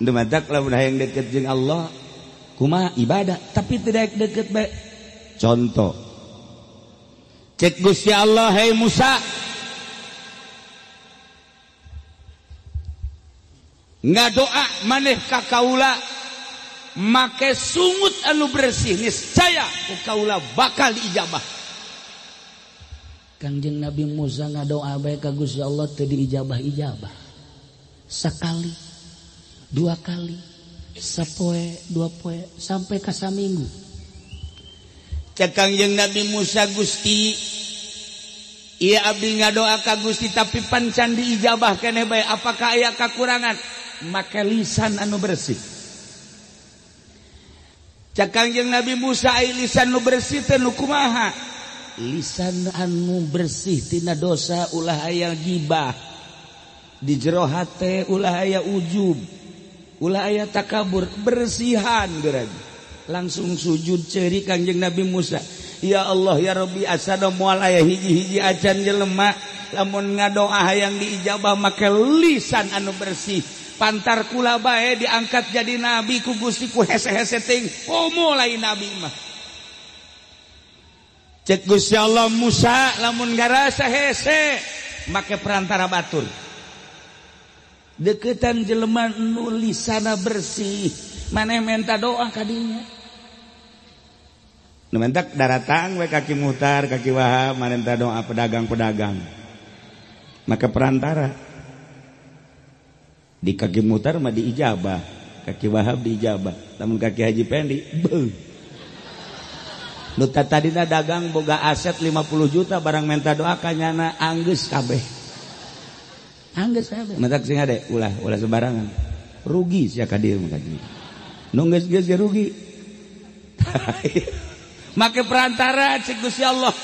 Dumatak lamun hayang deket jeung Allah kumaha ibadah tapi tidak deket bae. Contoh cek Gusti Allah, hei Musa, ngadoa maneh ka kaula make sungut anu bersih niscaya ku kaula bakal diijabah. Kangjeng Nabi Musa ngadoa bae ka Gusti Allah teu diijabah-ijabah. Sekali, dua kali, sapoe, dua poe, sampai ka saminggu. Cek Kangjeng Nabi Musa, Gusti, ieu abdi ngadoa ka Gusti tapi pancan diijabah keneh bae, apakah aya kakurangan? Make lisan anu bersih. Cek Kangjeng Nabi Musa, ai lisan nu bersih teh nu kumaha? Lisan anu bersih tina dosa ulah aya gibah, di jero hate ulah aya ujub, ulah aya takabur, bersihan geura. Langsung sujud ceri Kangjeng Nabi Musa, ya Allah ya Rabbi, asana moal aya hiji-hiji acan jelema lamun ngadoa hayang diijabah make lisan anu bersih. Pantar kula bae diangkat jadi nabi ku Gusti ku hese-hese teuing, komo lain nabi mah. Cek Gusti Allah, Musa lamun ngarasa hese make perantara batur. Deketan jelema nu lisana bersih, maneh menta doa kadinya. Nu mentak daratang we kaki Muhtar, kaki Wahab, maneh menta doa pedagang-pedagang. Maka perantara. Di kaki Muhtar mah diijabah, kaki Wahab diijabah, lamun kaki Haji Pendi beuh. Nu tadina dagang boga aset 50 juta barang menta doa ka nyana anggeus kabeh. Anggeus kabeh. Mentak sing hade ulah ulah sembarangan. Rugi sia ka dieu mah ka dieu. Nu geus-geus ge rugi. Make perantara cek Gusti Allah.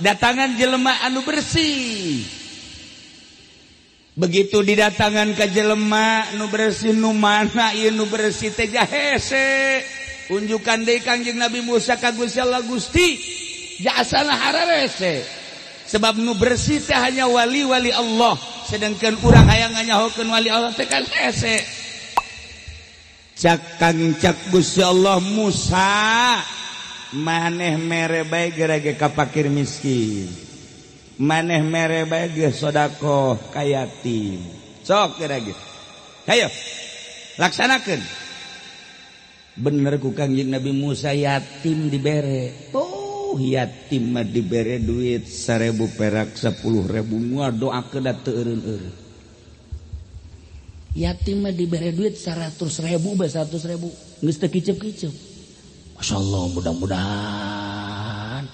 Datangan jelema anu bersih. Begitu didatangan ka jelema nu bersih, nu mana ieu nu bersih teh jahese. Unjukan deui Kangjeng Nabi Musa ka Gusti Allah, Gusti jasana hararese. Sebab nu bersih teh hanya wali-wali Allah, sedangkan urang hayang nganyahokeun wali Allah teh kan hese. Cak Kang cak Gusti Allah, Musa maneh mere bae gerege ka fakir miskin, maneh mere bae ge sedekah ka yatim. Sok gerege, hayo laksanakeun. Bener ku Kangjeng Nabi Musa, yatim dibere. Oh, yatim mah dibere duit 1000 perak 10.000 ngadoakeun da teu eureun-eureun. Yatim mah dibere duit 100.000 bae 100.000 geus teu kicep-kicep. Masyaallah, mudah-mudahan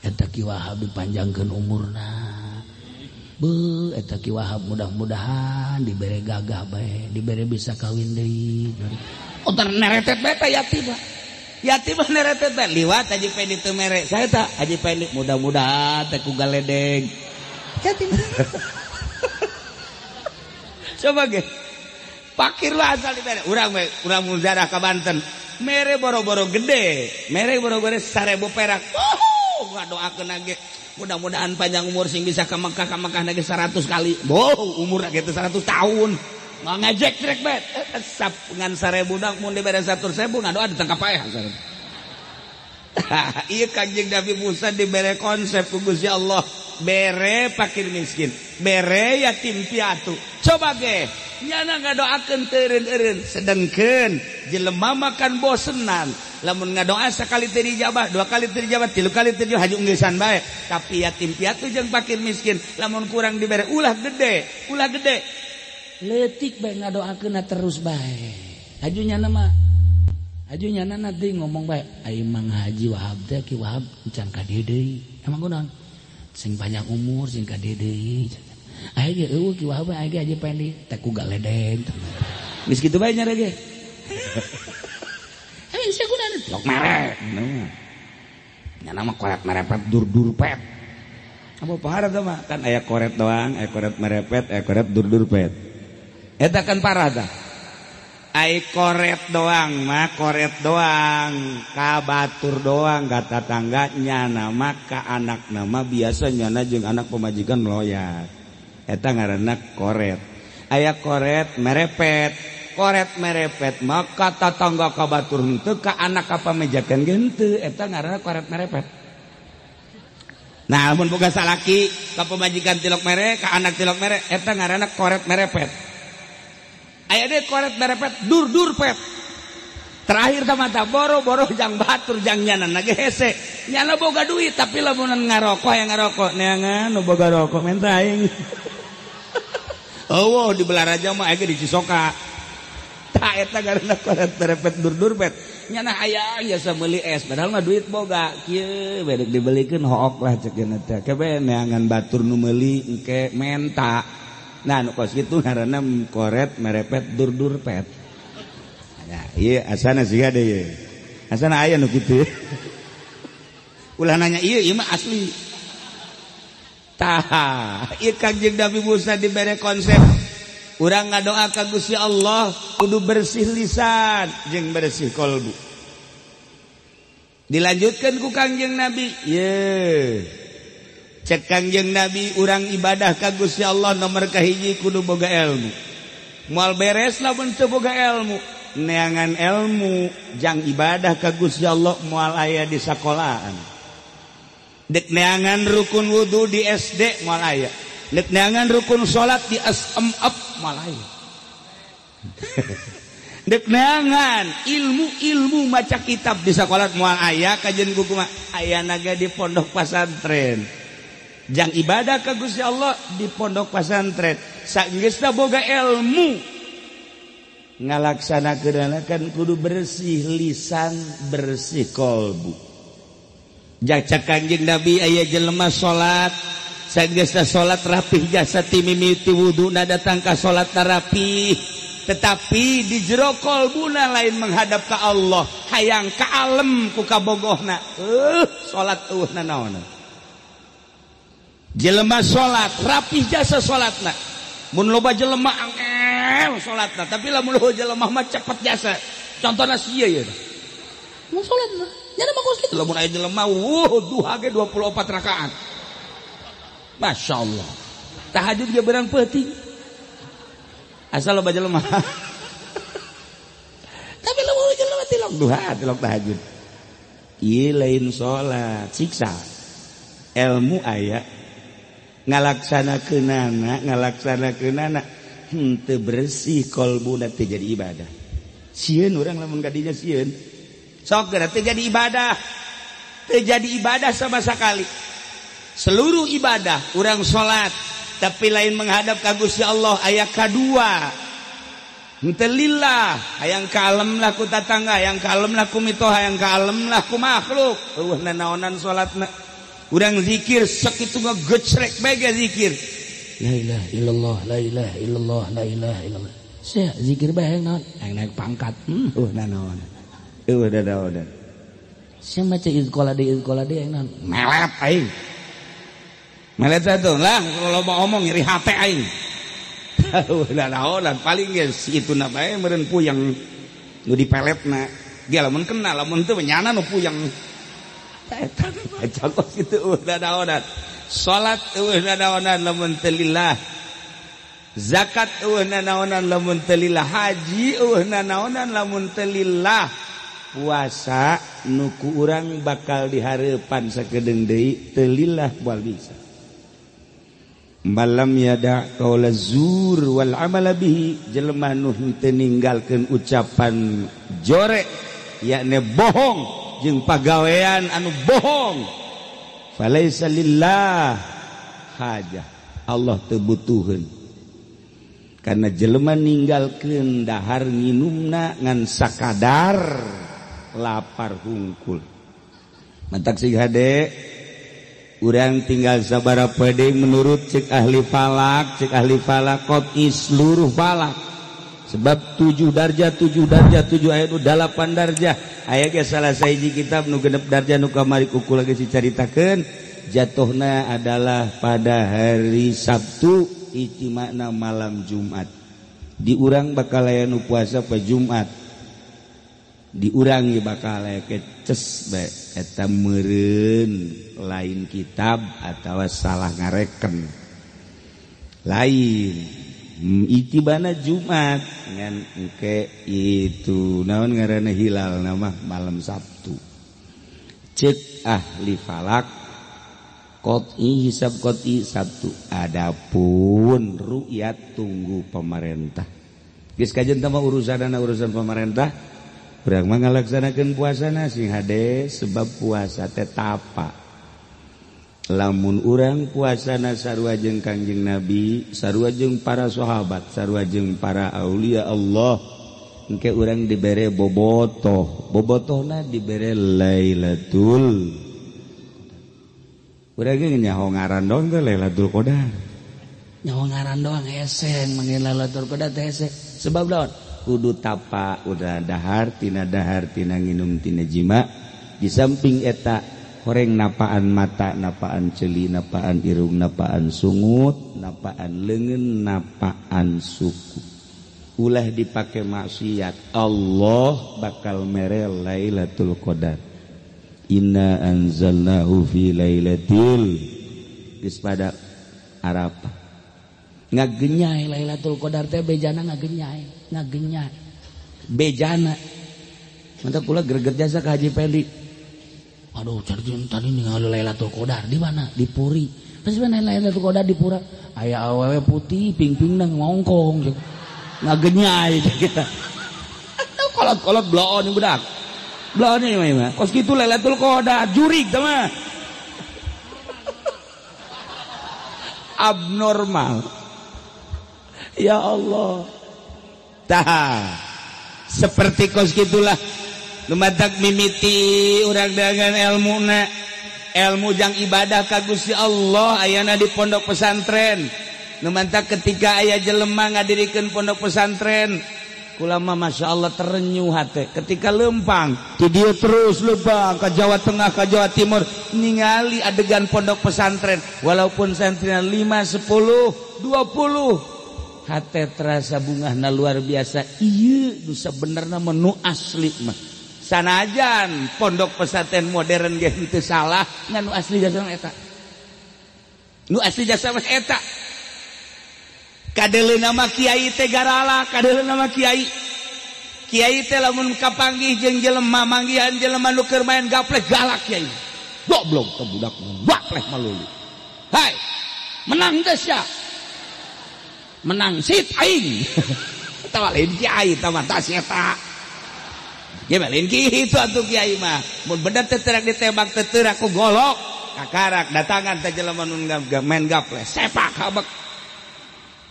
eta Ki Wahab dipanjangkeun umurna. Beuh, eta Ki Wahab mudah-mudahan dibere gagah bae, dibere bisa kawin deui. Oh, neretet bae teh yatim mah. Yatim mah neretet bae liwat Haji Pendi teu mere. Saya tah Haji Pendi mudah-mudahan teh ku galedeg. Yatim. Coba ge. Pakir lah asal dibere. Urang we, urang mujarah ka Banten. Mere boro-boro gede, mere boro-boro 1000 perak. Oh, ngadoakeun ge. Mudah-mudahan panjang umur sing bisa ka Mekah, ka Mekah ge 100 kali. Boh, umur ge teh 100 tahun. Mau ngajek trek bet, sap ngan 1000 dang mun dibere 100.000 ngadoa ditangkap paeh. Ieu Kangjeng Nabi Musa dibere konsep ku Gusti Allah, bere fakir miskin, bere yatim piatu. Coba ge, nyana ngadoakeun teu eureun-eureun, sedengkeun jelema makan bosenan. Lamun ngadoa sakali teu dijabah, dua kali teu dijabah, tilu kali teu dijabah, haju ngeusan bae. Tapi yatim piatu jeung fakir miskin lamun kurang dibere ulah gede, ulah gede. Leutik bae ngadoakeunna terus bae. Haju nyana mah, haju nyana nanti ngomong bae, ai Mang Haji Wahab teh Ki Wahab can ka dieu deui. Emang kunaon? Sing panjang umur sing ka dieu deui. Ai ge eueuh Ki Wahab ai ge Haji Pendi teh ku galedeg. Geus kitu bae nyare ge. Ai sia kunaon? Lok mere. Nyana mah koret merepet dur-dur pet. Apa parah teh mah? Kan aya koret doang, aya koret merepet, aya koret dur-dur pet. Eta kan parah tah. Ai koret doang mah koret doang, ka batur doang ka tatangga nyana mah ka anak nama biasa nyana jeung anak pemajikan loyat. Eta ngaranna koret. Aya koret merepet. Koret merepet maka tatangga ka batur henteu ka anak ka pamejakan ge henteu, eta ngaranna koret merepet. Nah, mun boga salaki ka pamajikan tilok mere, ka anak tilok mere, eta ngaranna koret merepet. Aya deui koret merepet dur-dur pet. Terakhir mata boro-boro jang batur jang nyana ge hese. Nyana boga duit tapi lamun ngarokok yang ngarokok neangan nu boga rokok menta aing. Oh, di Balaraja mah aya di Cisoka. Tah eta ngaranna koret merepet dur-dur pet. Nyana hayang jasa meuli es padahal mah duit boga. Kieu we deuk dibelikeun hook lah ceuk teh. Kebe neangan batur nu meuli engke menta. Nah, nu kos kitu ngaranna koret merepet dur-dur pet. Nah, ieu asana siga deui. Asana aya nu kitu. Ulah nanya ieu, ieu mah asli. Tah, ieu Kangjeng Nabi Musa dibere konsep. Urang ngadoa ka Gusti Allah kudu bersih lisan jeung bersih kolbu. Dilanjutkan ku Kangjeng Nabi, ye. Cek Kangjeng Nabi urang ibadah ka Gusti Allah nomor kahiji kudu boga ilmu. Moal beres lamun teu boga ilmu. Neangan ilmu jang ibadah ka Gusti Allah moal aya di sakolaan. Dek neangan rukun wudu di SD moal aya. Dek neangan rukun salat di SMF moal aya. Dek neangan ilmu-ilmu maca kitab di sakola moal aya kajian kumaha aya naga di pondok pesantren. Jang ibadah ka Gusti Allah di pondok pesantren. Sageusna boga ilmu ngalaksanakeun kan kudu bersih lisan bersih kolbu. Jacak Kangjeng Nabi aya jelema salat sageusna salat rapih jasa ti mimiti wuduna datang ka salat rapih, tetapi di jero kolbuna lain menghadap ka Allah, hayang ka alem ku kabogohna. Salat eueuh nanaonan. Jelema salat rapih jasa salatna. Mun loba jelema angel salatna, tapi lamun loba jelema mah cepet jasa. Contohna sia ieu. Mun salat mah nyana mah kos kitu. Lamun aya jelema wuh duha ge 24 rakaat. Masya Allah. Tahajud ge berang peuting. Asal loba jelema. Tapi lamun jelema tilok duha, tilok tahajud. Ieu lain salat, siksa. Ilmu aya ngalaksanakeunana, ngalaksanakeunana henteu bersih kolbuna teu jadi ibadah. Sieun urang lamun ka dinya sieun. Sok geura teu jadi ibadah. Teu jadi ibadah sama sekali. Seluruh ibadah urang salat tapi lain menghadap ka Gusti Allah aya kadua. Henteu lillah, hayang kalem lah ku tatangga, hayang kalem lah ku mitoha, hayang kalem lah ku makhluk. Eueuh nanaonan salatna. Urang zikir sakitu ngegecrek bae ge zikir. La ilaha illallah, la ilaha illallah, la ilaha illallah. Sia zikir bae hayang naon? Hayang naik pangkat. Eueuh nanaonan. Eueuh nanaonan. Sia maca izqala deui hayang naon? Melet aing. Melet satu lah kalau mau omong nyeri hate aing. Eueuh nanaonan paling ge si itu na bae meureun puyeng nu dipeletna. Ge lamun kena lamun teu nyana nu puyeng. Eta baca kos kitu eueuh nanaonan. Salat eueuh nanaonan lamun teu lillah. Zakat eueuh nanaonan lamun teu lillah. Haji eueuh nanaonan lamun teu lillah. Puasa nu ku urang bakal dihareupan sakedeung deui teu lillah moal bisa. Malam yada qaula zur wal amala bihi, jelema nu henteu ninggalkeun ucapan jorek yakni bohong jeung pagawean anu bohong, falaisa lillah hajah, Allah teu butuheun. Karena jelema ninggalkeun dahar nginumna ngan sakadar lapar hungkul. Mantak sig hade urang tinggal sabaraha deui menurut cek ahli falak, cek ahli falak qot'i seluruh falak. Sebab 7 darjah, 7 darjah, 7 ayat 8 darjah. Aya ge salah sahiji kitab nu genep darjah nu kamari kuku lagi dicaritakeun, jatuhna adalah pada hari Sabtu ijtima'na malam Jumat. Di urang bakal aya nu puasa pa Jumat. Di urang ge bakal aya keces bae eta meureun lain kitab atawa salah ngareken. Lain. Itibana Jumat ngan engke itu naon ngaranna hilal nama malam Sabtu. Cek ahli falak qot'i hisab qot'i Sabtu. Adapun ru'yat tunggu pemerintah. Geus kajen teh mah urusanana urusan pemerintah. Urang mah ngalaksanakeun puasana sing hade sebab puasa teh tapa. Lamun urang puasana sarua jeung Kangjeng Nabi, sarua jeung para sahabat, sarua jeung para aulia Allah, engke urang dibere bobotoh, bobotohna dibere Lailatul. Urang ge nyaho ngaran doang teh Lailatul Qadar. Nyaho ngaran doang hese manggil Lailatul Qadar teh hese. Sebab naon? Kudu tapa udah dahar tina nginum tina jima. Di samping eta horeng napaan mata, napaan celi, napaan irung, napaan sungut, napaan leungeun, napaan suku. Ulah dipake maksiat, Allah bakal mere Lailatul Qadar. Inna anzalnahu fi lailatil geus pada Arafah. Ngagenyai Lailatul Qadar teh bejana ngagenyai, ngagenyai. Bejana. Mantap kula greget jasa ka Haji Pendi. Aduh, cari tadi ningali Lailatul Qadar di mana? Di Puri. Pas mana Lailatul Qadar di Pura? Aya awewe putih ping-pingna ngongkong. Ngagenyai kita. Kolot-kolot bloon budak. Bloon ieu mah. Kos kitu Lailatul Qadar jurig teh mah. Abnormal. Ya Allah. Tah. Seperti kos gitulah lumatak mimiti urang dengan ilmuna. Ilmu jang ibadah ka Gusti Allah ayana di pondok pesantren. Lumantak ketika aya jelema ngadirikeun pondok pesantren, kula mah Masya Allah terenyuh hate ketika lempang ti dieu terus lempang ka Jawa Tengah ka Jawa Timur ningali adegan pondok pesantren walaupun santrina 5, 10, 20 hate terasa bungahna luar biasa. Ieu nu sabenerna mah nu asli mah. Sanajan pondok pesantren modern ge henteu salah, ngan nu asli jasa mah eta. Nu asli jasa mah eta. Kadeleuna mah kiai teh garala, kadeleuna mah kiai. Kiai teh lamun kapanggih jeung jelema manggihan jelema nu keur main gaplek galak kiai. Goblok teh budak gaplek malulu. Hai, menang teh sia. Menang sit aing. Tawa lain kiai tah mah tah eta. Ge lain kitu atuh kiai mah. Mun bener teh terak ditembak teh teurak ku golok. Kakarak datangan teh jelema nu main gaplek sepak habek.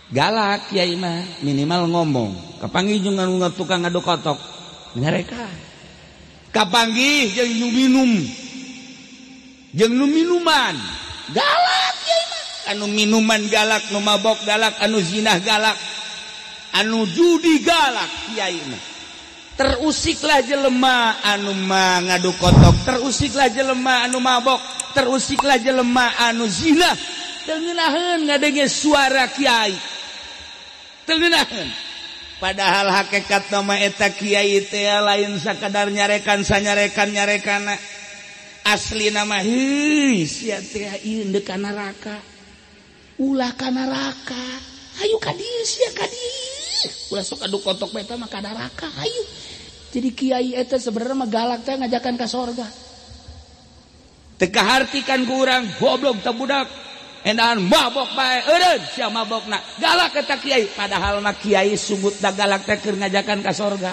Galak kiai mah minimal ngomong. Kapanggih jeung tukang ngadu kotok ngareka. Kapanggih jeung nu minum. Jeung nu minuman. Galak kiai mah. Anu minuman galak, nu mabok galak, anu zinah galak, anu judi galak kiai mah. Terusiklah jelema anu ngadu kotok, terusiklah jelema anu mabok, terusiklah jelema anu zinah. Teu ngeunaheun ngadenge suara kiai. Teu ngeunaheun. Padahal hakikat nama eta kiai teh lain sakadar nyarekan sanyarekan nyarekana. Asli nama heuy sia teh ieu deuk ka neraka. Ulah ka neraka. Hayu ka dieu sia ka dieu. Ulah sok adu kotok bae eta mah ka neraka hayu. Jadi kiai eta sebenarnya mah galak teh ngajakan ka sorga. Teu kahartikan ku urang goblok teh budak. Endahan mabok bae eureun sia mabokna. Galak eta kiai padahal mah kiai sunggut da galak teh keur ngajakan ka sorga.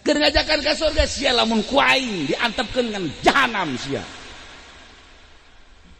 Keur ngajakan ka sorga sia lamun ku aing diantepkeun kan jahanam sia.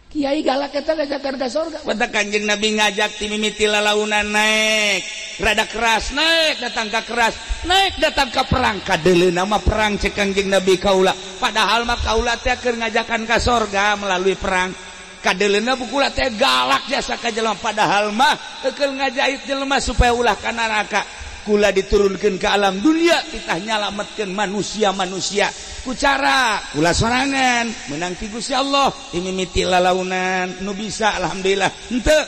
Kiai galak eta ngajakan ka sorga. Wata Kanjeng Nabi ngajak ti mimiti lalaunan naik, rada keras naik datang ka keras, naik datang ka perang. Kadeleuna mah perang cek Kanjeng Nabi kaula. Padahal mah kaula teh keur ngajakan ka sorga melalui perang. Kadeleuna bukula teh galak jasa ka jelema padahal mah keur ngajait jelema supaya ulah ka neraka. Kula diturunkeun ke alam dunia titah nyalametkeun manusia-manusia ku cara kula sorangan menang ti Gusti Allah dimimiti lalaunan nu bisa alhamdulillah henteu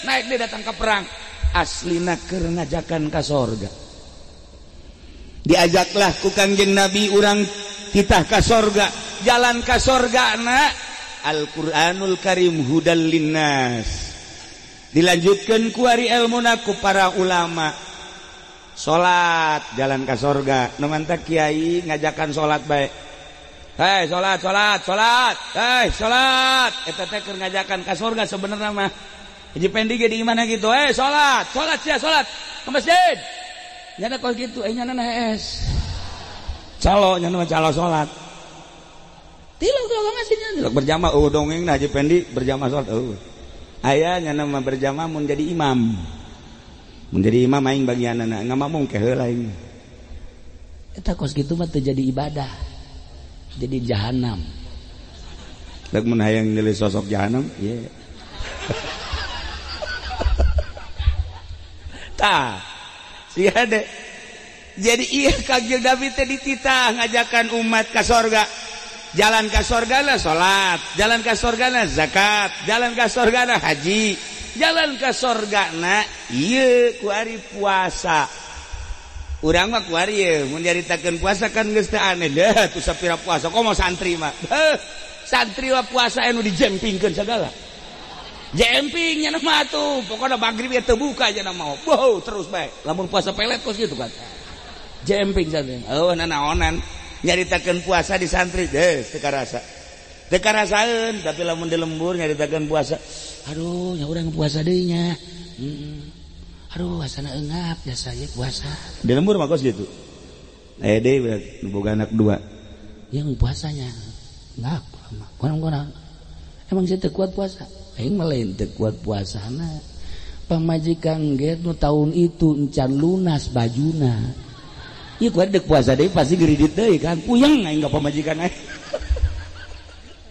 naik dia datang ke perang aslina keur ngajakan ka sorga. Diajaklah ku Kangjeng Nabi urang titah ka sorga, jalan ka sorga na Al-Qur'anul Karim hudal linnas. Dilanjutkeun ku ari elmuna ku para ulama. Salat jalan ka sorga. Nu mantak kiai ngajakan salat bae. Hei salat salat salat. Hei salat. Eta teh keur ngajakan ka sorga sebenarnya mah. Haji Pendi ge di imahna kitu. Hei salat, salat sia salat ke masjid. Nyana kos kitu, nyana hees. Calo nyana mah calo salat. Tilok tilok ngasihnya tilok berjamaah oh dongeng nah Haji Pendi berjamaah salat eueuh. Aya nyana mah berjamaah mun jadi imam. Mun jadi imam aing bagianana ngamakmum ke heula aing. Eta kos kitu mah teu jadi ibadah. Jadi jahanam. Rek mun hayang nilai sosok jahanam, ieu. Tah, sia de. Jadi ieu Kangjeng Nabi teh dititah ngajakan umat ka sorga. Jalan ka sorgana salat, jalan ka sorgana zakat, jalan ka sorgana haji, jalan ka sorgana ieu ku ari puasa. Urang mah ku ari ieu mun nyaritakeun puasa kan geus teu aneh deh tuh sapira puasa komo santri mah. Heuh, santri mah puasa anu dijempingkeun sagala. Jemping nya mah atuh, pokona magrib ieu teu buka nya mah. Wow, terus bae. Lamun puasa pelet kos kitu kan. Jemping santri. Eueuh nanaonan. Nyaritakeun puasa di santri deh teu karasa. Teu karasaeun tapi lamun di lembur nyaritakeun puasa. Aduh, nya urang puasa deui nya. Aduh, asana eungap jasa ieu puasa. Di lembur mah kos kitu. Aya deui boga anak dua. Yang puasanya ngap mah. Kurang-kurang. Emang saya teu kuat puasa. Aing mah lain teu kuat puasana. Pamajikan ge nu taun itu encan lunas bajuna. Ieu kuat dek puasa deui pasti geridit deui kan. Puyeng aing ka pamajikan aing.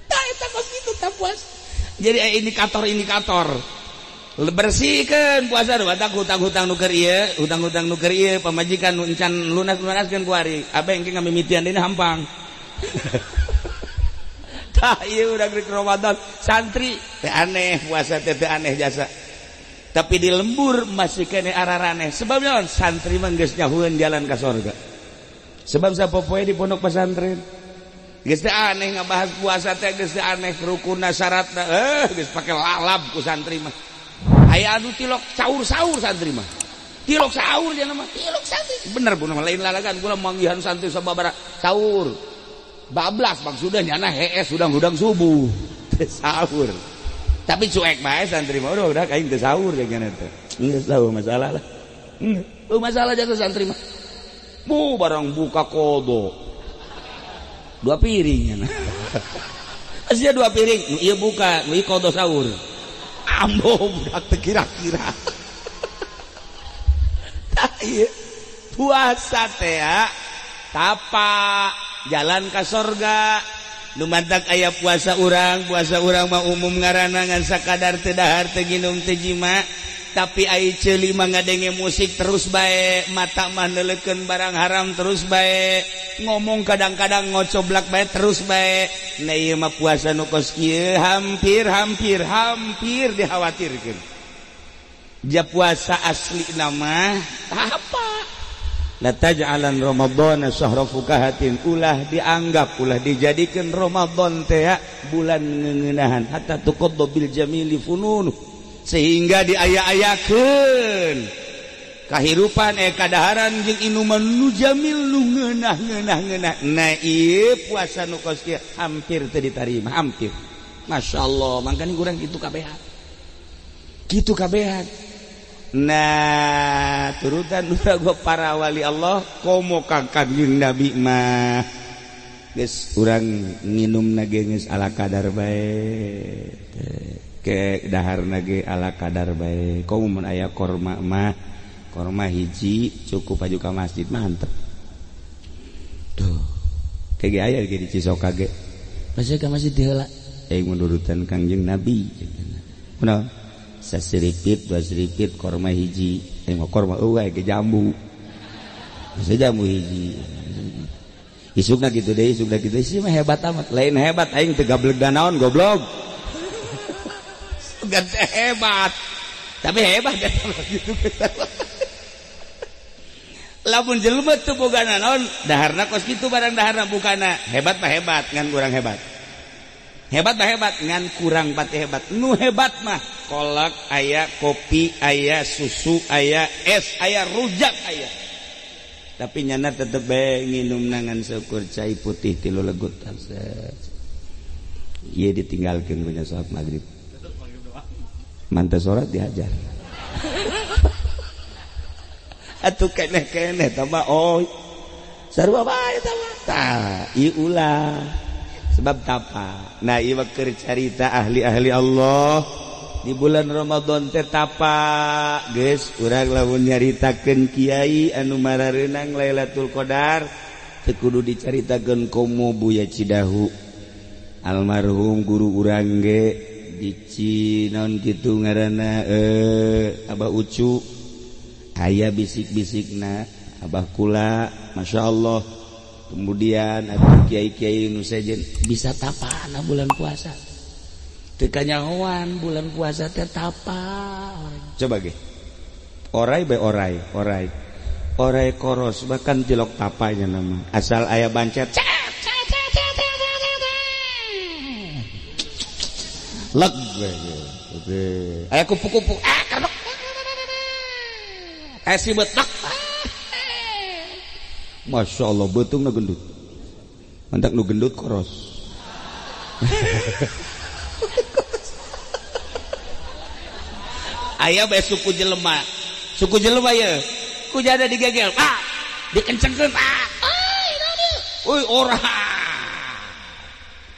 Tah eta kos kitu tah puasa. Jadi indikator-indikator. Bersihkeun puasa batak hutang-hutang nu keur ieu, hutang-hutang nu keur ieu, pamajikan nu encan lunas-lunaskeun ku ari. Abe engke ngamimitian deui hampang. Tah ieu urang rek Ramadan, santri teh aneh puasa teh teh aneh jasa. Tapi di lembur masih kene araraneh. Sebab naon? Santri mah geus nyahueun jalan ka sorga. Sebab sapopoe di pondok pesantren geus teh aneh ngabahas puasa teh geus teh aneh rukunna syaratna geus pake lalab ku santri mah. Aya anu tilok saur-saur santri mah. Tilok saur nya mah, tilok santri. Bener bu lain lalagan kula manggihan santri sababaraha saur. Bablas maksudnya nyana hees hudang-hudang subuh. Teu sahur. Tapi cuek bae santri mah udah aing teu sahur jeung teh. Geus tahu masalah lah. Oh masalah jasa santri mah. Bu barang buka kodo. Dua piring nya. Asia dua piring, nu ieu buka, nu ieu kodo sahur. Ambo budak teu kira-kira. Tah ieu puasa teh tapa jalan ka sorga. Nu mantak aya puasa urang mah umum ngaranna ngan sakadar teu dahar teu nginum teu jima, tapi ai ceuli mah ngadenge musik terus bae, mata mah neuleukeun barang haram terus bae, ngomong kadang-kadang ngocoblak bae terus bae. Nah ieu mah puasa nu kos kieu hampir dikhawatirkeun. Ja puasa asli nama apa? La taj'alan Ramadhana syahra fukahatin, ulah dianggap ulah dijadikan Ramadan teh bulan ngeuneunahan hatta tuqadda bil jamili funun, sehingga diaya-ayakeun kahirupan kadaharan jeung inuman nu jamil nu ngeunah-ngeunah. Nah ieu puasa nu kos kieu hampir teu ditarima, hampir. Masyaallah, mangkane urang kitu kabehan. Kitu kabehan. Nah turutan gua para wali Allah komo ka Kangjeng Nabi mah geus urang nginumna ge geus ala kadar bae, ke daharna ge ala kadar bae. Komo mun aya korma mah korma hiji cukup aju ka masjid mah mantep. Tuh ke ge aya ge di Cisoka ge masih ka masjid heula aing menurutan Kangjeng Nabi kunaon sasiripit dua siripit korma hiji tengok korma eueuh ge jambu bisa jambu hiji isukna kitu deui isukna kitu sih mah hebat amat lain hebat aing teu gableg danaon goblok gede hebat tapi hebat gitu lamun jelema teu boga naon daharna kos kitu barang daharna bukana hebat mah hebat ngan kurang hebat. Hebat mah hebat ngan kurang pati hebat. Nu hebat mah Kolak aya, kopi aya, susu aya, es aya, rujak aya. Tapi nyana tetep bae nginum nangan seukur cai putih tilu legut. Ieu ditinggalkeun punya salat maghrib. Mantas sholat dihajar. Atuh keneh-keneh tambah oh. Sarua bae tah. Tah, ieu ulah. Sebab tapa. Nah, ieu mah keur carita ahli-ahli Allah di bulan Ramadan teh tapa. Geus urang lamun nyaritakeun kiai anu marareunang Lailatul Qadar teu kudu dicaritakeun komo Buya Cidahu. Almarhum guru urang ge di Cinon kitu ngaranna Abah Ucu aya bisik-bisikna Abah kula masyaallah. Kemudian atuh kiai-kiai nu sejen bisa tapana bulan puasa. Teu kanyahoan bulan puasa teh tapa. Coba ge. Orai bae orai, orai. Orai koros bahkan tilok tapanya nama. Asal aya bancet. Leg we. Aya kupu-kupu, ah karbek. Aya sibet dak. Masya Allah betung nu gendut. Mantak nu gendut koros. Aya bae suku jelema. Suku jelema ye. Kujada digegel, ah, dikencengkeun, ah. Euy ora.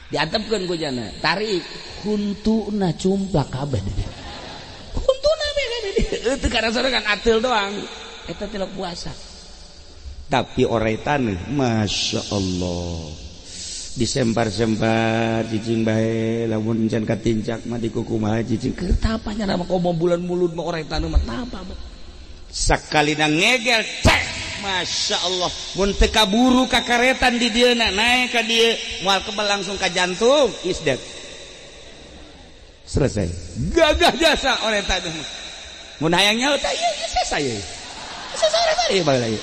Diantepkeun kujana, tarik huntuna cumplak kabeh. Huntuna be kabeh. Teu karasa kan ateul doang. Eta tilok puasa. Tapi orai taneuh, Masya Allah. Disempar-sempar cicing bae, lamun encan katincak mah dikukumaha cicing. Keur tapanya nama komo bulan mulud mah orai taneuh mah tapa. Sakalina ngegel cek, Masya Allah. Mun teu kaburu kakaretan di dieu naik ka dieu, moal kebal langsung ka jantung, is dead. Selesai. Gagah jasa orai taneuh mah. Mun hayang nyaho teh ieu selesai ieu. Selesai orai taneuh bae ieu.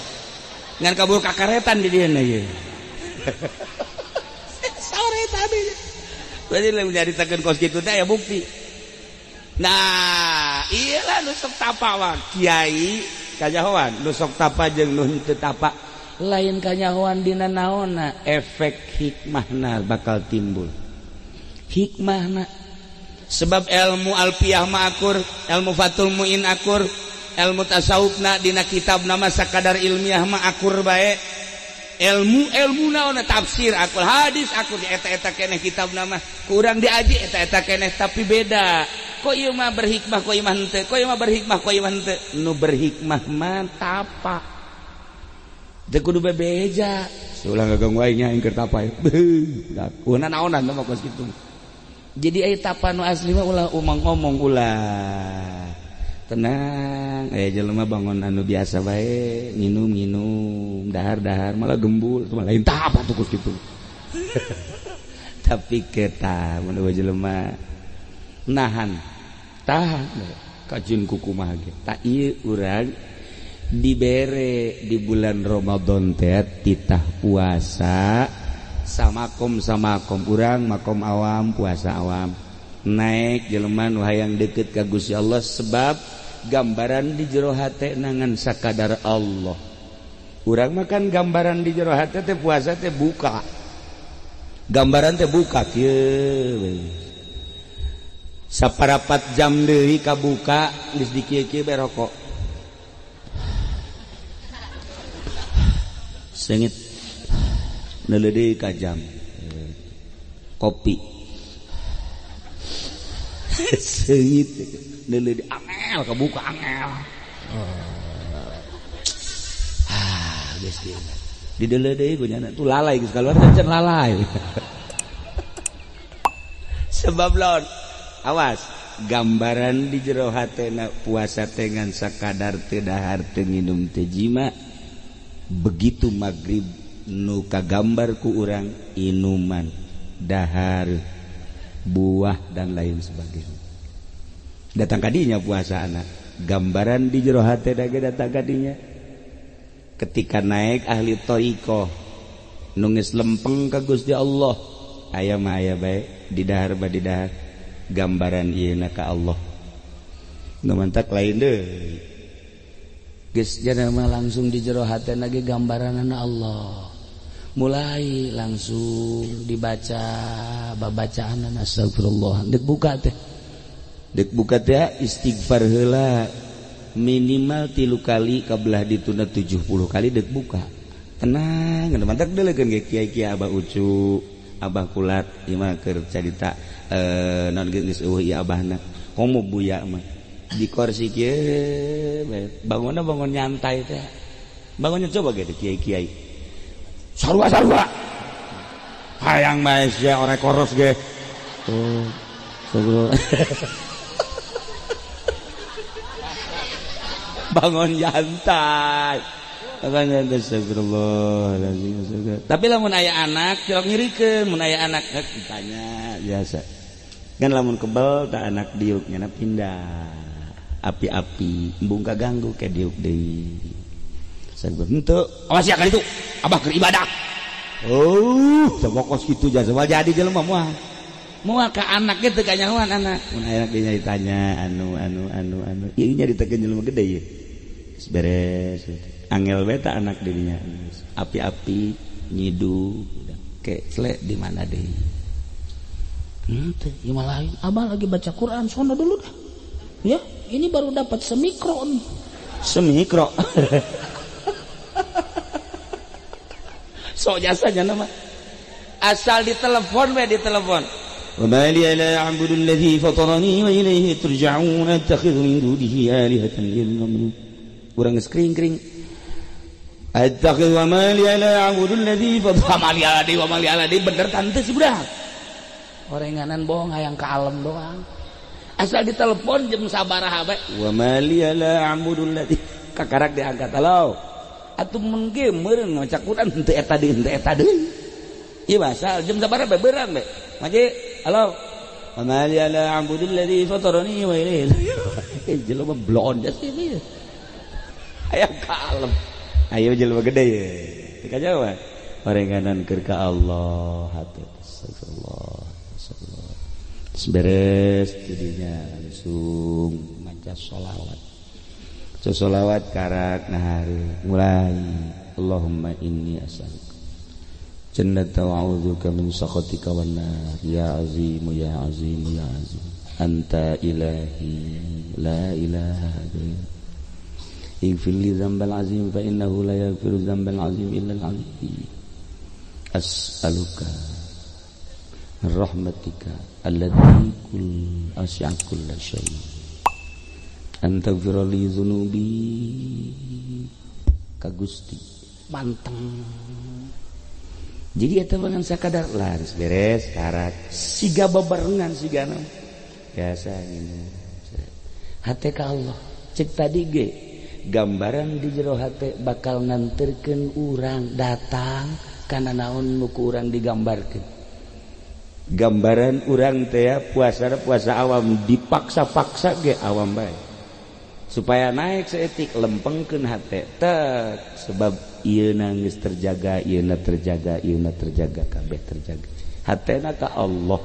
Ngan kabur kakaretan di dieu ieu. Sore tadi. Berarti lamun nyaritakeun kos kitu teh aya bukti. Nah, iyalah nu sok tapa mah kiai kanyahoan, nu sok tapa jeung nu henteu tapa. Lain kanyahoan dina naonna, efek hikmahna bakal timbul. Hikmahna sebab ilmu alfiyah mah akur, ilmu fatul muin akur, ilmu tasawufna dina kitab nama sakadar ilmiah mah akur bae. Ilmu naon tafsir akur, hadis akur, eta-eta keneh kitab nama kurang diaji eta-eta keneh tapi beda. Kok ieu mah berhikmah, kok ieu mah henteu, kok ieu mah berhikmah, kok ieu mah henteu. Nu berhikmah mah tapa. Teu kudu bebeja. Ulah ngaganggu aing nya aing keur tapa. Beuh, kunaon naonan mah kos kitu. Jadi aya tapa nu asli mah ulah umang ngomong ulah. Tenang, aya jelema bangun anu biasa bae, nginum-nginum, dahar-dahar malah gembul, malah lain tapa tuh kos kitu. Tapi kita mun jelema nahan, tahan kajun kukumaha ge. Tak ieu urang dibere di bulan Ramadan teh titah puasa samakom samakom urang makom awam puasa awam. Naik jelema nu hayang deket ka Gusti Allah sebab gambaran di jero hate nangan sakadar Allah. Urang makan gambaran di jero hate teh puasa teh buka. Gambaran teh buka kieu. Saparapat jam deui kabuka geus dikieu-kieu bae rokok. Seungit neuleuh deui ka jam. Kopi. Seungit neuleuh angel kabuka angel. Ah, geus kieu. Dideuleuh deui kunyana tuh lalai geus kaluar can lalai. Sebab laon awas gambaran di jero hatena puasa teh ngan sakadar teu dahar teu nginum teu jima. Begitu magrib nu kagambar ku urang inuman, dahar, buah dan lain sebagainya. Datang kadinya puasa anak. Gambaran di jero hate dage datang kadinya. Ketika naik ahli thariqah nu geus lempeng ka Gusti Allah, aya mah aya bae, di dahar ba di dahar. Gambaran ieu na ka Allah. Nu mantak lain deui. Geus jana langsung di jero hatena ge gambaranana Allah. Mulai langsung dibaca babacaanana astagfirullah. Dek buka teh. Dek buka teh istighfar heula minimal 3 kali kabelah dituna 70 kali dek buka. Tenang, nu mantak deuleukeun ge kiai-kiai Abah Ucu, Abah Kulat ieu mah keur carita non geus eueuh ieu abahna. Komo buya mah di kursi kieu bangunna bangun nyantai teh. Bangunnya coba gitu kiai-kiai. Sarua-sarua. Hayang bae sia orek koros ge. Oh, sarua. Bangun nyantai. Bangun nyantai astagfirullahalazim. Tapi lamun aya anak cilok nyirikeun, mun aya anak ditanya biasa. Kan lamun kebel tak anak diuk nyana pindah. Api-api embung kaganggu ke diuk deui. Sabar henteu, awas ya kali itu. Abah keur ibadah. Oh, sabokos kitu jasa jadi jelema moal. Moal ka anak ge teu kanyahoan anak. Mun aya anak ditanya anu anu anu anu. Ieu nya ditekeun jelema gede ieu. Geus beres. Angel we ta anak dirinya. Api-api nyidu ke clek di mana deui. Henteu, ieu mah lain. Abah lagi baca Quran sono dulu dah. Ya, ini baru dapat semikro nih. Semikro. Sok jasanya nama. Asal ditelepon we ditelepon. Wa ma li la a'budu alladhi fatarani wa ilayhi turja'un attakhidhu min dunihi alihatan illa urang geus kring-kring. Attakhidhu wa ma li la a'budu alladhi fatarani wa ma li aladi bener tante si budak. Orenganan bohong hayang ka alem doang. Asal ditelepon jam sabaraha bae. Wa ma li la a'budu alladhi kakarak diangkat halo. Atuh mun ge meureun maca Quran henteu eta deui henteu eta deui. Ieu asal jam sabaraha bae beurang bae. Maji halo. Wa ma li la a'budu alladhi fatarani wa ilayhi. Jelema blon jas ieu. Aya kalem. Ayo jelema gede ye. Teu kajawa. Orenganan keur ka Allah hate astagfirullah. Astagfirullah. Beres jadinya langsung maca sholawat. Sholawat karak nahari mulai Allahumma inni as'aluka jannata wa a'udzuka min sakhatika wan nar ya azim ya azim ya azim anta ilahi la ilaha ghairuk ighfir li dzambal azim fa innahu la yaghfiru dzambal azim illa al-azim as'aluka rahmatika allati kull asya'a kull syai' an taghfira li dzunubi ka Gusti manteng. Jadi eta bangan sakadar lah geus beres karak siga babarengan sigana biasa ngene hate ka Allah cek tadi ge gambaran di jero hate bakal nganterkeun urang datang kana naon nu ku urang digambarkeun. Gambaran urang teh puasa awam dipaksa-paksa ge awam bae supaya naik seetik lempengkeun hate tek sebab ieuna geus terjaga ieuna terjaga ieuna terjaga kabeh terjaga hatena ka Allah.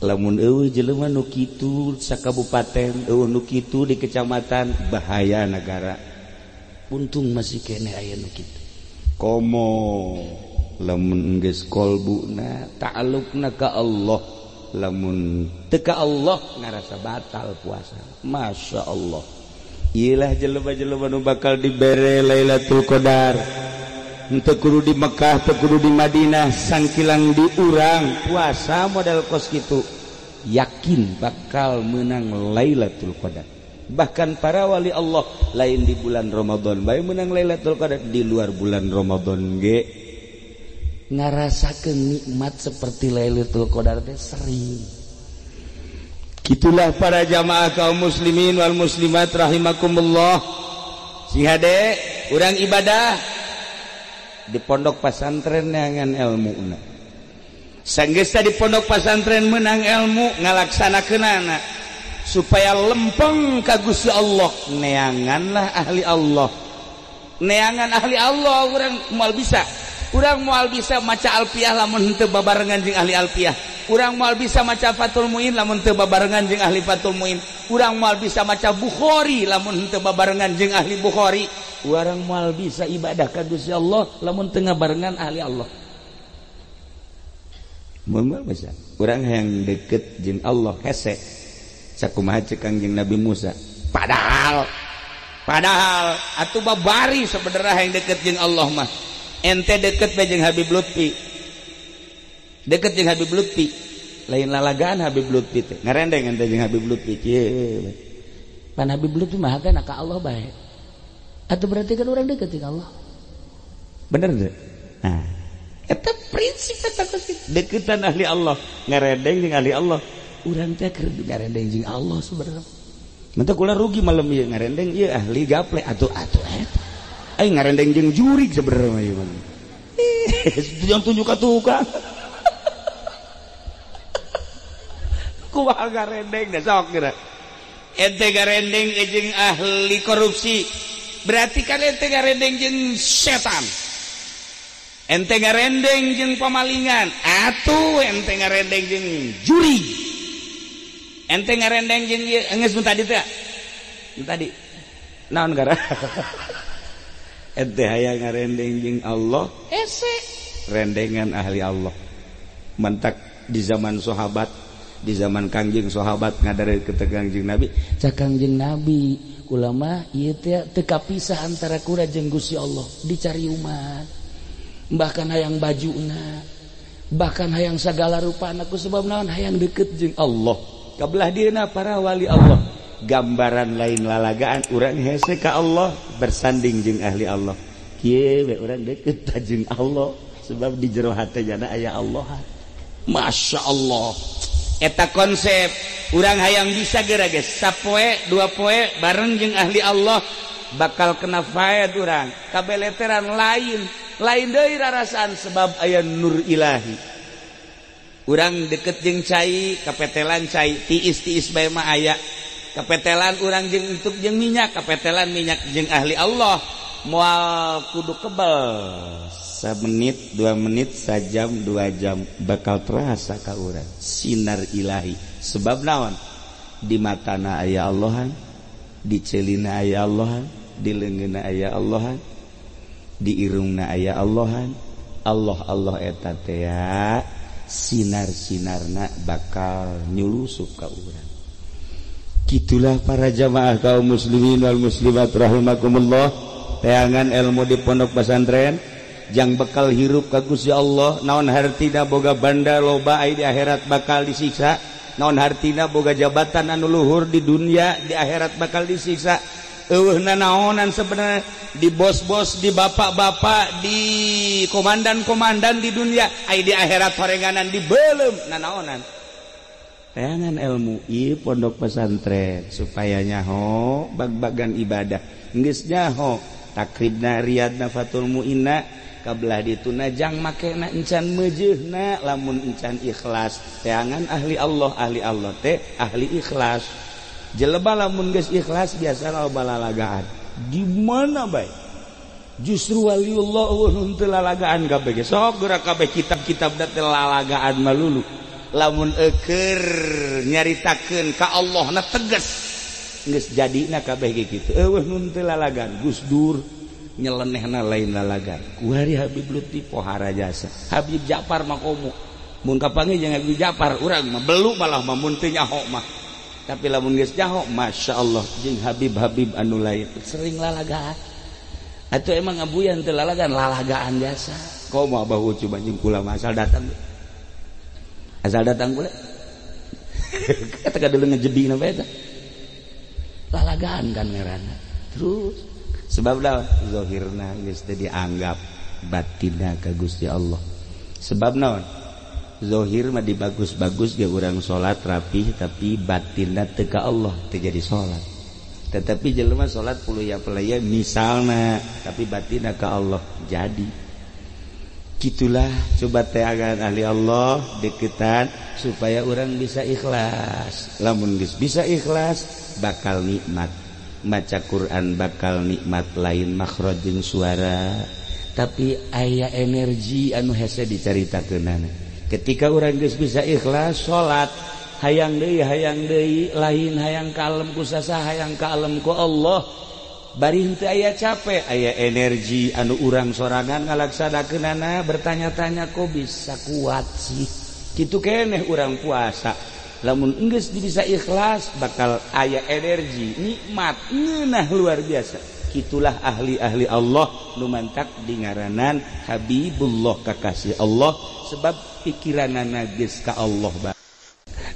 Lamun eueuh jelema nu kitu sakabupaten eueuh nu kitu di kecamatan bahaya negara. Untung masih keneh aya nu kitu. Komo lamun geus kolbuna ta'alluqna ka Allah lamun teu ka Allah ngarasa batal puasa. Masya Allah. Iyalah jelema-jelema nu bakal dibere Lailatul Qadar. Henteu kudu di Mekah, teu kudu di Madinah, sangkilang di urang puasa modal kos kitu yakin bakal menang Lailatul Qadar. Bahkan para wali Allah lain di bulan Ramadan bae menang Lailatul Qadar, di luar bulan Ramadan ge ngarasakeun nikmat seperti Lailatul Qadar teh sering. Itulah para jamaah kaum muslimin wal muslimat rahimakumullah. Sing hade urang ibadah di pondok pasantren neangan elmuna. Sanggeus di pondok pasantren menang ilmu ngalaksanakeunana supaya lempeng ka Gusti Allah, neanganlah ahli Allah. Neangan ahli Allah urang moal bisa. Urang moal bisa maca alfiah lamun henteu babarengan jeung ahli alfiah. Urang moal bisa maca Fathul Muin lamun teu babarengan jeung ahli Fathul Muin. Urang moal bisa maca Bukhari lamun teu babarengan jeung ahli Bukhari. Urang moal bisa ibadah ka Gusti Allah lamun teu ngabarengan ahli Allah. Moal bisa. Urang hayang deket jeung Allah hese. Sakumaha ceuk Kangjeng Nabi Musa. Padahal atuh babari sebenarnya hayang deket jeung Allah mah. Ente deket bae jeung Habib Lutfi. Deket jeung Habib Lutfi. Lain lalagaan Habib Lutfi teh. Ngarendeng ente jeung Habib Lutfi kieu. Pan Habib Lutfi mah hatena ka Allah bae. Atuh berarti kan urang deket jeung Allah. Bener teu? Nah, eta prinsip eta deketan ahli Allah, ngarendeng jeung ahli Allah. Urang teh keur ngarendeng jeung Allah sebenarnya. Mantap kula rugi malam ieu ngarendeng ieu ahli gaple atuh atuh eta. Aing ngarendeng jeung jurig sebenarnya mah ieu mah. Jangan tunjuk ka tukang. Kumaha ngarendeng da sok geura. Ente ngarendeng jeung ahli korupsi. Berarti kan ente ngarendeng jeung setan. Ente ngarendeng jeung pamalingan. Atuh ente ngarendeng jeung jurig. Ente ngarendeng jeung ieu geus mun tadi teh. Mun tadi. Naon gara? Ente hayang ngarendeng jeung Allah, hese rendengan ahli Allah. Mantak di zaman sahabat, di zaman Kangjeng sahabat ngadare ke Kangjeng Nabi, cak Kangjeng Nabi kula mah ieu teh teu kapisah antara kula jeung Gusti Allah, dicari umat. Bahkan hayang bajuna, bahkan hayang sagala rupana ku sebab naon hayang deket jeung Allah. Kabelah dieuna para wali Allah. Gambaran lain lalagaan urang hese ka Allah bersanding jeung ahli Allah. Kieu we urang deket ta jeung Allah sebab di jero hate jana aya Allah. Masya Allah. Eta konsep urang hayang bisa geura geus sapoe dua poe bareng jeung ahli Allah bakal kena faed urang. Kabeleteran lain, lain deui rarasaan sebab aya nur ilahi. Urang deket jeung cai, kapetelan cai, tiis-tiis bae mah aya. Kapetelan urang jeung entuk jeung minyak, kapetelan minyak jeung ahli Allah. Moal kudu kebel. Semenit, 2 menit, sajam, 2 jam bakal terasa ka urang sinar ilahi. Sebab naon? Di matana aya Allahan, di celina aya Allahan, di leungeunna aya Allahan, di irungna aya Allahan. Allah Allah eta teh sinar-sinarna bakal nyulusup ka urang. Gitulah para jamaah kaum muslimin wal muslimat rahimakumullah. Teangan ilmu di pondok pesantren jang bekal hirup ka Gusti Allah. Naon hartina boga banda loba ai di akhirat bakal disiksa. Naon hartina boga jabatan anu luhur di dunia di akhirat bakal disiksa. Eueuh nanaonan sebenarnya di bos-bos, di bapak-bapak, di komandan-komandan di dunia ai di akhirat horenganan dibeuleum nanaonan. Teangan ilmu ieu pondok pesantren supaya nyaho bag-bagan ibadah. Geus nyaho takribna riyadna Fathul Muinna kabelah dituna jang makena encan meujeuhna lamun encan ikhlas. Teangan ahli Allah teh ahli ikhlas. Jelema lamun geus ikhlas biasa loba lalagaan. Di mana bae? Justru waliullah eueuh teu lalagaan kabeh ge. Sok geura kabeh kitab-kitab da teh lalagaan malulu. Lamun eukeur nyaritakeun ka Allah na tegas geus jadina kabeh ge kitu. Eueuh nun teu lalagaan. Gus Dur nyelenehna lain lalagaan. Kuari Habib Lutfi pohara jasa. Habib Ja'far mah komo. Mun kapanggih jeung Habib Ja'far urang mah belu malah mah mun teu nyaho mah. Tapi lamun geus nyaho Masya Allah jeung Habib-habib anu lain sering lalagaan. Atuh emang abuyan teu lalagaan, lalagaan jasa. Komo abah coba jeung kula mah asal datang. Asal datang pula. Kata dulu ngejebina bae eta. Lalagaan kan ngaranna. Terus sebab naon? Zahirna geus teu dianggap batinna ka Gusti Allah. Sebab naon? Zahir mah dibagus-bagus ge urang salat rapih tapi batinna teu ka Allah teu jadi salat. Tetapi jelema salat puluya-pelaya misalna tapi batinna ka Allah jadi. Gitulah coba teangan ahli Allah deketan supaya orang bisa ikhlas. Lamun geus bisa ikhlas bakal nikmat. Maca Quran bakal nikmat lain makhraj jeung suara tapi aya energi anu hese dicaritakeunana. Ketika urang geus bisa ikhlas salat, hayang deui lain hayang kalem ku sasa, hayang kalem ku Allah. Bari henteu aya capek, aya energi anu urang sorangan ngalaksanakeunana, bertanya-tanya kok bisa kuat sih. Kitu keneh urang puasa. Lamun enggeus bisa ikhlas bakal aya energi, nikmat, ngeunah luar biasa. Itulah ahli-ahli Allah nu mantak dingaranan Habibullah, kakasih Allah, sebab pikiranana geus ka Allah ba.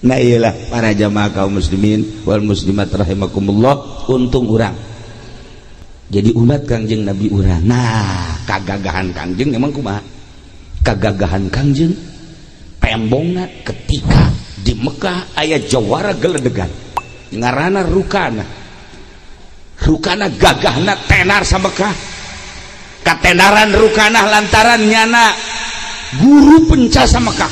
Nah iyalah para jamaah kaum muslimin wal muslimat rahimakumullah, untung urang jadi umat Kangjeng Nabi urang. Nah kagagahan Kangjeng emang kumaha? Kagagahan Kangjeng pembongna ketika di Mekah aya jawara geledegan ngaranna Rukana. Rukana gagahna tenar sa Mekah. Katenaran Rukana lantaran nyana guru penca sa Mekah.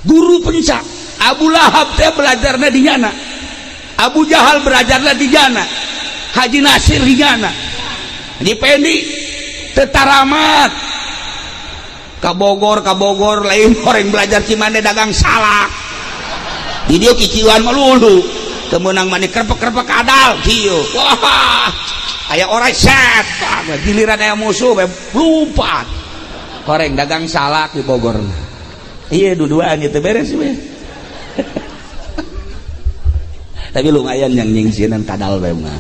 Guru penca Abu Lahab teh belajarna di nyana, Abu Jahal belajarna di nyana, Haji Nasir di nyana, Haji Pendi tetaramat ka Bogor lain orang belajar Cimande dagang salak di dia kiciuan melulu temenang mani kerpek-kerpek adal kieu. Wah aya orang set giliran aya musuh lompat koreng dagang salak di Bogor. Iya dua-duaan itu beres we. Tapi lumayan yang nyingsieunan kadal bae mah.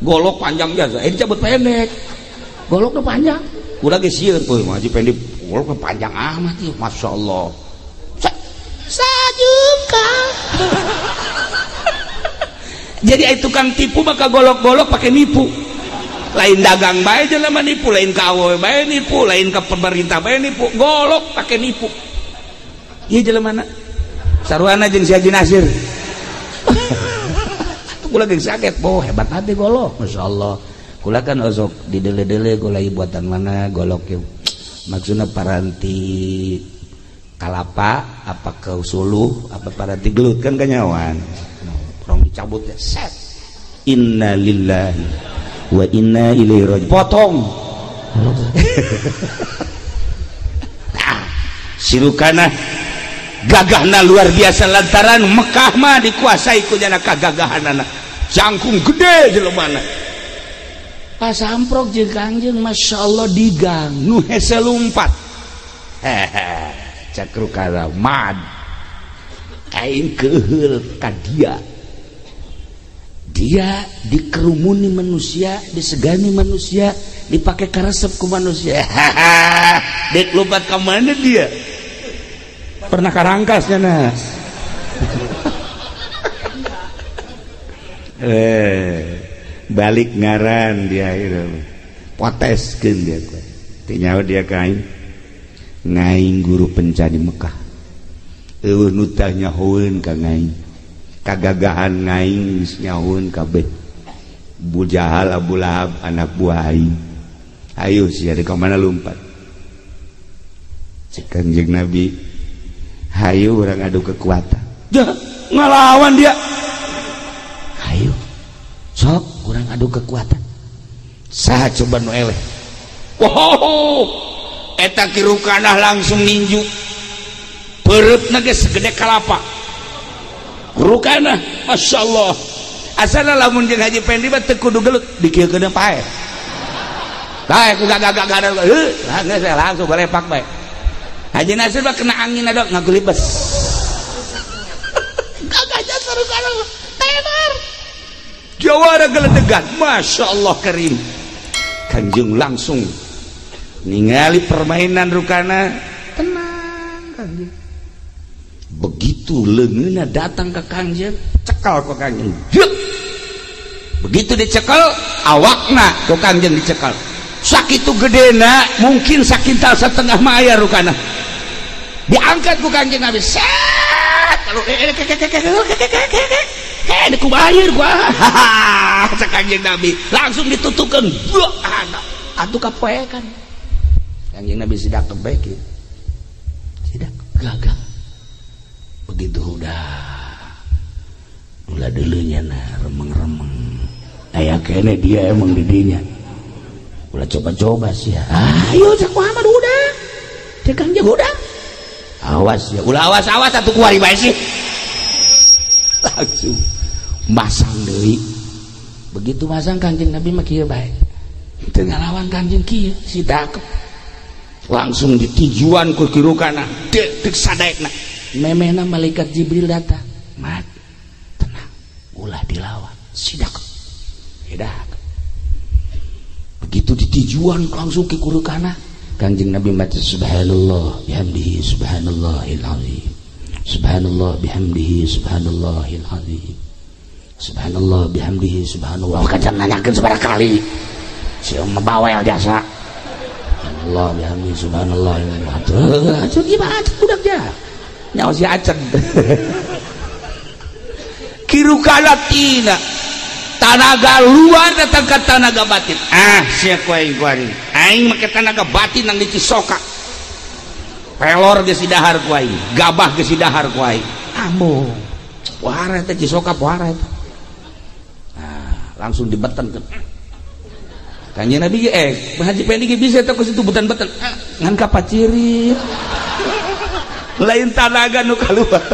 Golok panjang biasa, dicabut pendek. Goloknya panjang. Udah geus sieun euy Haji Pendi goloknya panjang amat ieu, masyaallah. Sajungka. Jadi ai tukang tipu maka golok-golok pakai nipu. Lain dagang bae jelema nipu, lain ka awewe bae nipu, lain ka pemerintah bae nipu, golok pakai nipu. Ieu jelema na saruana jeung si Haji Nasir. Kula geus sakit, boh hebat hati golok, masyaallah. Kula kan osok di dele-dele golai buatan mana golok yeuh. Maksudna paranti kalapa apa ke suluh apa paranti gelut kan kanyawan. Rong dicabut ya set. Inna lillahi wa inna ilaihi raji'un. Potong. Nah, si Rukana gagahna luar biasa lantaran Mekah mah dikuasai ku jana kagagahanana. Jangkung gede jelemana. Pas amprok jeung Kangjeng masyaallah digang nu hese lumpat. Hehe, cak Rukana mad. Aing keuheul ka dia. Dia dikerumuni manusia, disegani manusia, dipakai karesep ku manusia. Hahaha, dek lompat ka mana dia? Pernah karangkasnya nas. Balik ngaran dia itu. Poteskeun dia teh. Teu nyaho dia ka aing. Ngaing guru penca di Mekah. Eueuh nu tah nyahoeun ka ngaing. Kagagahan ngaing geus nyahoeun kabeh. Abu Jahal, Abu Lahab anak buah aing. Ayo sia di ka mana lumpat. Cek Kangjeng Nabi, hayu urang adu kekuatan. Jah, ngalawan dia. Hayu. Sok urang adu kekuatan. Saha coba nu eleh. Wow. Eta Ki Rukanah langsung ninju. Peureupna geus segede kalapa. Rukanah, masyaallah. Asana lamun jeung Haji Pendi mah teu kudu gelut, dikieukeun paeh. Bae ku gagah-gagah heuh, geus langsung balepak bae. Haji Nasir mah kena angin adok ngagulibes. Gagahnya seru-seru, tenar. Jawara geledegan, masya Allah karim. Kanjeng langsung ningali permainan Rukana, tenang Kanjeng. Begitu leungeunna datang ke Kanjeng, cekal ku Kanjeng. Yuk. Begitu dicekal, awakna ku Kanjeng dicekal. Sakitu gedena, mungkin sakintal setengah maya Rukana. Diangkat ku Kanjeng Nabi. Set. Kalau kubayar gua. Cek Kanjeng Nabi langsung ditutukeun. Atuh kapoekan. Kanjeng Nabi sidak kebaik. Sidak gagah. Begitu udah. Ulah deuleunya nah remeng-remeng. Aya kene dia emang didinya. Ulah coba-coba sih. Ayo cek Muhammad udah. Cek Kangjeng udah. Awas ya, ulah awas awas atuh kuari bae sih. Langsung masang deui. Begitu masang Kangjeng Nabi mah kieu bae. Teu ngalawan Kangjeng kieu si dakep. Langsung ditujuan ku kirukana, dek dek sadaekna. Memehna malaikat Jibril datang. Mat, tenang, ulah dilawan, si dakep. Dakep. Begitu ditujuan langsung ke kurukana, Kangjeng Nabi maca subhanallah bihamdihi subhanallahil azim. Subhanallah bihamdihi subhanallahil azim. Subhanallah bihamdihi subhanallah. Kacan nanyakeun sabaraha kali. Si mah bawel jasa. Subhanallah bihamdihi subhanallah. Atuh gimana budak ja. Nyawa si Acen. Kirukana tina tanaga luar datang ke tanaga batin. Ah, sia ku aing kuari. Aing make tanaga batin nang di Cisoka. Pelor geus didahar ku aing, gabah geus didahar ku aing. Ambo. Pohara teh Cisoka pohara eta. Nah, langsung dibeten ke. Kanjeng Nabi ge Haji Pendi ge bisa teh ku situ beten-beten. Ngan kapacirit. Lain tanaga nu kaluar.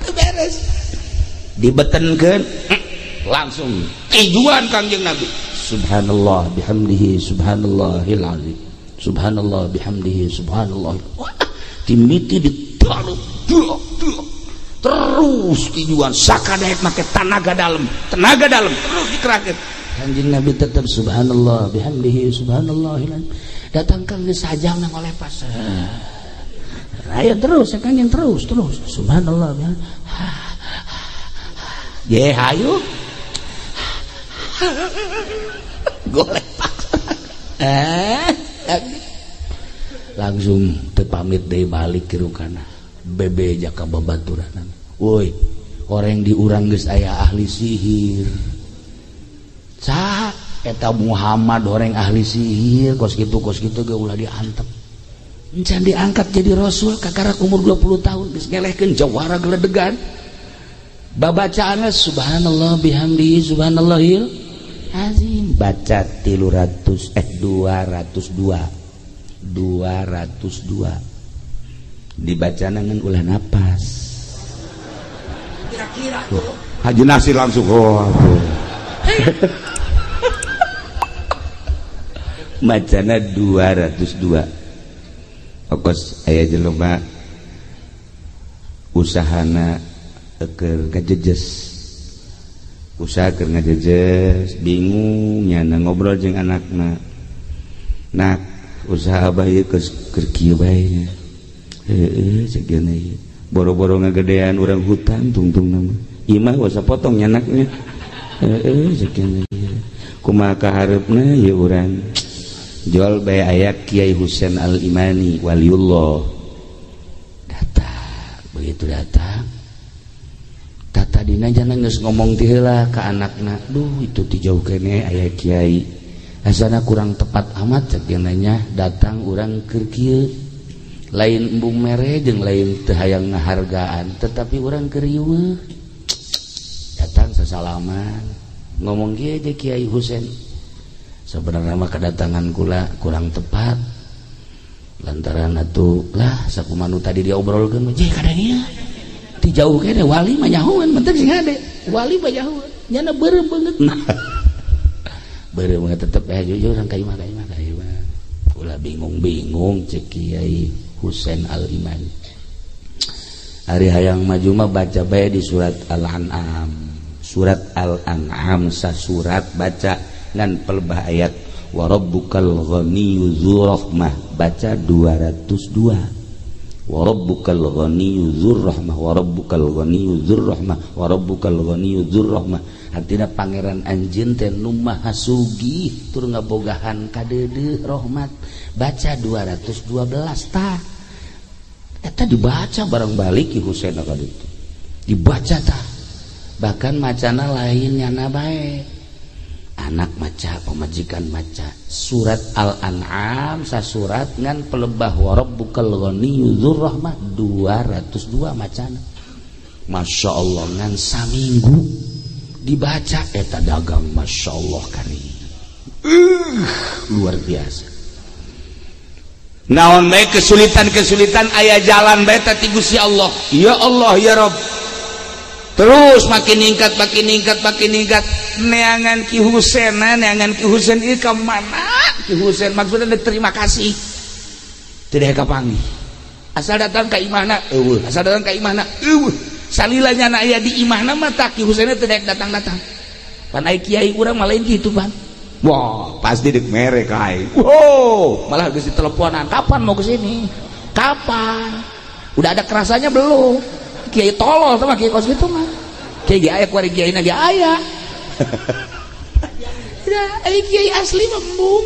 Teu beres. Dibetenkeun langsung tujuan Kangjeng Nabi. Subhanallah bihamdihi subhanallahil azim. Subhanallah bihamdihi subhanallah. Wah, timiti ditaruh terus tujuan sakadaek make tenaga dalam terus dikerahkeun. Kanjeng Nabi tetap subhanallah bihamdihi subhanallahil azim. Datang kang geus sajam nang oleh pas. Ayo terus ya Kanjeng terus terus subhanallah bihamdihi. Ye hayu golek paksa. Langsung teu pamit deui balik kirukana. Bebe jaka babaturan. Woi, orang di urang geus aya ahli sihir. Saha eta Muhammad orang ahli sihir kos kitu ge ulah diantep. Encan diangkat jadi rasul kakarak umur 20 tahun geus ngelehkeun jawara geledegan. Babacaanna subhanallah bihamdihi subhanallahil azim. Baca 202 202 dibacana ngan ulah napas. Kira-kira tuh Haji Nasir langsung oh macana 202. Okos aya jelema usahana keur ngajejes, usaha keur ngajejes, bingung nyana ngobrol jeung anakna. Nak, usaha abah ieu keur kieu bae nya. Heueuh cek geuna ieu. Boro-boro ngagedean urang hutang tungtungna mah. Imah wasa potong nyanaknya. Heueuh cek geuna ieu. Kumaha kahareupna ieu urang? Jual bae aya Kiai Husain Al-Imani waliullah. Datang, begitu datang tadina jangan geus ngomong ti heula ka anakna. Duh itu ti jauh keneh aya kiai. Asana kurang tepat amat cek nya datang urang keur kieu. Lain embung mere jeung lain teu hayang ngahargaan, tetapi urang keur riweuh. Datang sasalaman, ngomong kieu je Kiai Husain. Sebenarnya mah kedatangan kula kurang tepat. Lantaran atuh lah sakumaha nu tadi diobrolkeun mah je kadang ieu. Ti jauh kene wali mah nyahoan penting sing hade wali mah nyahoan nyana beureum beungeut beureum banget tetep jujur urang ka imah ka imah ka imah ulah bingung-bingung cek Kiai Husain Al-Imani. Ari hayang maju mah baca bae di surat Al-An'am. Surat Al-An'am sasurat baca ngan pelbah ayat wa rabbukal ghaniyyu dzur rahmah baca 202. Wa rabbukal ghaniyyu dzur rahmah wa rabbukal ghaniyyu dzur rahmah wa rabbukal ghaniyyu dzur rahmah. Artina pangeran anjeun teh nu maha sugih tur ngabogahan kadeudeuh rahmat. Baca 212 tah. Eta dibaca bareng balik Ki Husain ka ditu. Dibaca tah. Bahkan macana lain nyana bae. Anak maca, pemajikan maca. Surat Al-An'am sasurat ngan pelebah wa rabbukal ghaniyyu dzur rahmah 202 macana. Masya Allah ngan saminggu dibaca eta dagang Masya Allah kari. Luar biasa. Naon bae kesulitan-kesulitan aya jalan bae teh ti Gusti Allah. Ya Allah ya Rabb. Terus makin ningkat makin ningkat makin ningkat neangan Ki Husen, neangan Ki Husen ieu ka mana? Ki Husen maksudna terima kasih. Tidak kapanggih. Asal datang ka imahna eueuh, asal datang ka imahna eueuh. Salila nyana aya di imahna mah tah Ki Husen teh datang-datang. Pan ai kiai urang mah lain kitu pan. Wah, pasti dek mere ka aing. Wow, malah geus diteleponan, kapan mau ke sini? Kapan? Udah ada kerasanya belum? Kiai tolol tuh mah kiai kos gitu mah. Kiai ge aya kuari kiai na ge aya. Ya, ai kiai asli mah embung.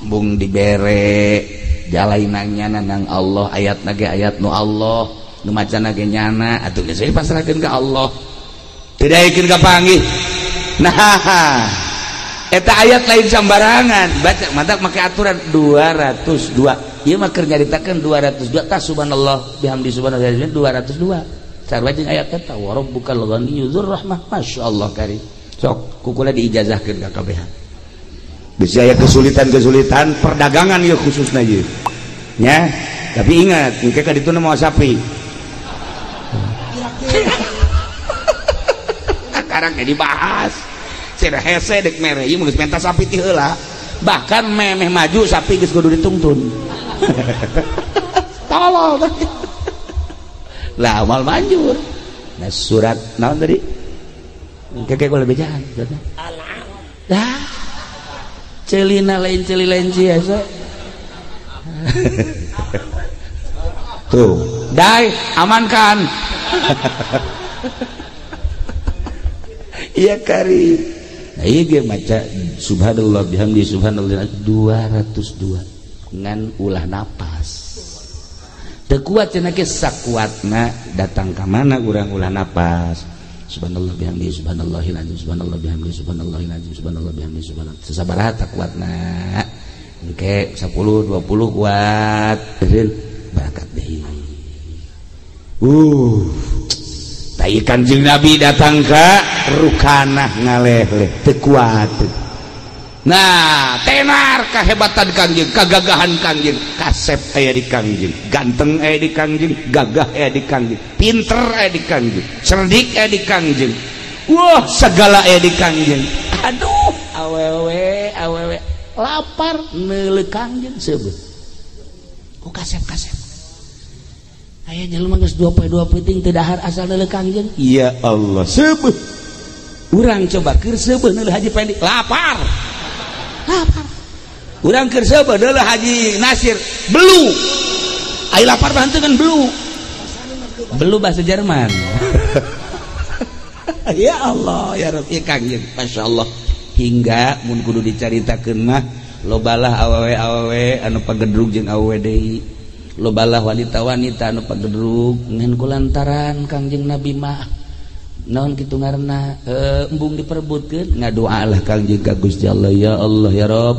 Embung dibere jalainannya nang Allah, ayatna ge ayat nu Allah, nu macana ge nyana atuh geus dipasrahkeun ka Allah. Teu daekeun ka panggih. Nah, eta ayat lain sambarangan, baca mantap make aturan 202. Ieu mah keur nyaritakeun 202 tah subhanallah bihamdi subhanallah 202. Sarua jeung ayat eta wa rabbukal ghaniyyu dzur rahmah masyaallah karim. Sok kukula diijazahkeun ka kabehan. Bisi aya kesulitan-kesulitan perdagangan ieu khususna ieu. Nya, tapi ingat engke ka dituna moal sapi. Sekarang ge dibahas. Cenah hese deuk mere ieu geus menta sapi ti heula. Bahkan memeh maju sapi geus kudu ditungtun. Tolol lah amal manjur. Nah surat naon tadi? Engke kula bejaan. Dah. Celina lain celi lain biasa. Tuh, dai amankan. Iya kari. Nah ieu ge maca subhanallah bihamdi subhanallah 202 ngan ulah napas. Teu kuat cenah ge sakuatna datang ka mana urang ulah napas. Subhanallah bihamdi subhanallahil azim subhanallah bihamdi subhanallahil azim subhanallah bihamdi subhanallah. Sesabaraha kuatna. Engke 10 20 kuat. Berangkat deui. Tai Kanjeng Nabi datang ka Rukanah ngaleh-leh teu kuat. Nah, tenar kahebatan Kangjeng, kagagahan Kangjeng, kasep aya di Kangjeng, ganteng aya di Kangjeng, gagah aya di Kangjeng, pinter aya di Kangjeng, cerdik aya di Kangjeng. Wah, segala aya di Kangjeng. Aduh, awewe awewe lapar neuleuh Kangjeng seubeuh. Ku kasep-kasep. Aya jelema geus 2 poe 2 peuting teu dahar asal neuleuh Kangjeng. Ya Allah, seubeuh. Urang coba keur seubeuh neuleuh Haji Pendi, lapar. Lapar. Urang keur seubeuh neuleuh Haji Nasir, belu. Ai lapar mah henteu kan belu. Belu bahasa Jerman. Ya Allah, ya Rabbi Kangjeng, masyaallah. Hingga mun kudu dicaritakeun mah lobalah awewe-awewe anu pagedrug jeung awewe deui. Lobalah wanita-wanita anu pagedrug ngan kulantaran Kangjeng Nabi mah naon kitu ngaranna embung diperebutkeun ngadoalah Kangjeng ka Gusti Allah, ya Allah ya Rabb,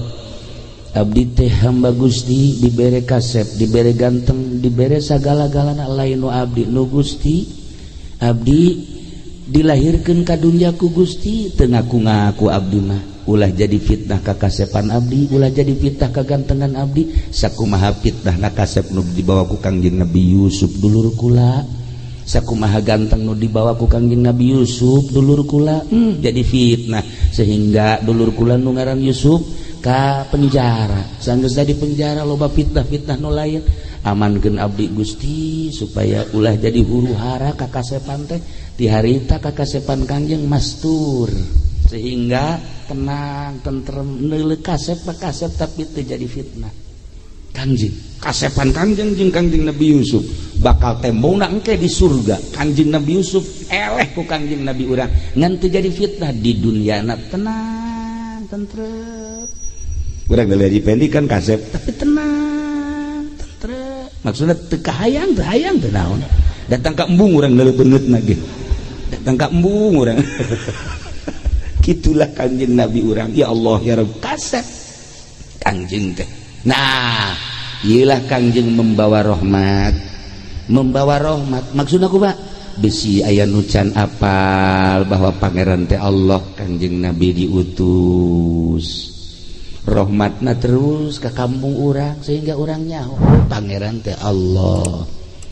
abdi teh hamba Gusti dibere kasep, dibere ganteng, dibere sagala-galana lain nu abdi nu Gusti. Abdi dilahirkeun ka dunya ku Gusti teu ngaku-ngaku abdi mah, ulah jadi fitnah ka kasepan abdi, ulah jadi fitnah ka gantengan abdi. Sakumaha fitnah na kasep nu dibawa ku Kangjeng Nabi Yusuf dulur kula, sakumaha ganteng nu dibawa ku Kangjeng Nabi Yusuf dulur kula, jadi fitnah sehingga dulur kula nu ngaran Yusuf ka penjara. Sanggeus di penjara loba fitnah-fitnah nu lain. Amankeun abdi Gusti supaya ulah jadi huru-hara ka kasepan teh. Di harita ka kasepan Kangjeng mastur sehingga tenang tentrem neuleuh kasep kasep tapi teu jadi fitnah. Kangjeng kasepan Kangjeng jeung Kangjeng Nabi Yusuf bakal tembongna engke di surga. Kangjeng Nabi Yusuf eleh ku Kangjeng Nabi urang ngan teu jadi fitnah di dunyana, tenang tentrem. Urang dari Haji Pendi kan kasep tapi tenang tentrem, maksudna teu kahayang teu hayang teu naon. Datang ka embung urang neuleuh beungeutna ge, datang ka embung urang. Kitulah Kangjeng Nabi urang. Ya Allah ya Rabb, kasep Kangjeng teh. Nah, iyalah Kangjeng membawa rahmat, membawa rahmat. Maksudna ku Pak, besi aya nu can apal bahwa pangeran teh Allah, Kangjeng Nabi diutus. Rahmatna terus ke kampung urang sehingga urang nyaho pangeran teh Allah.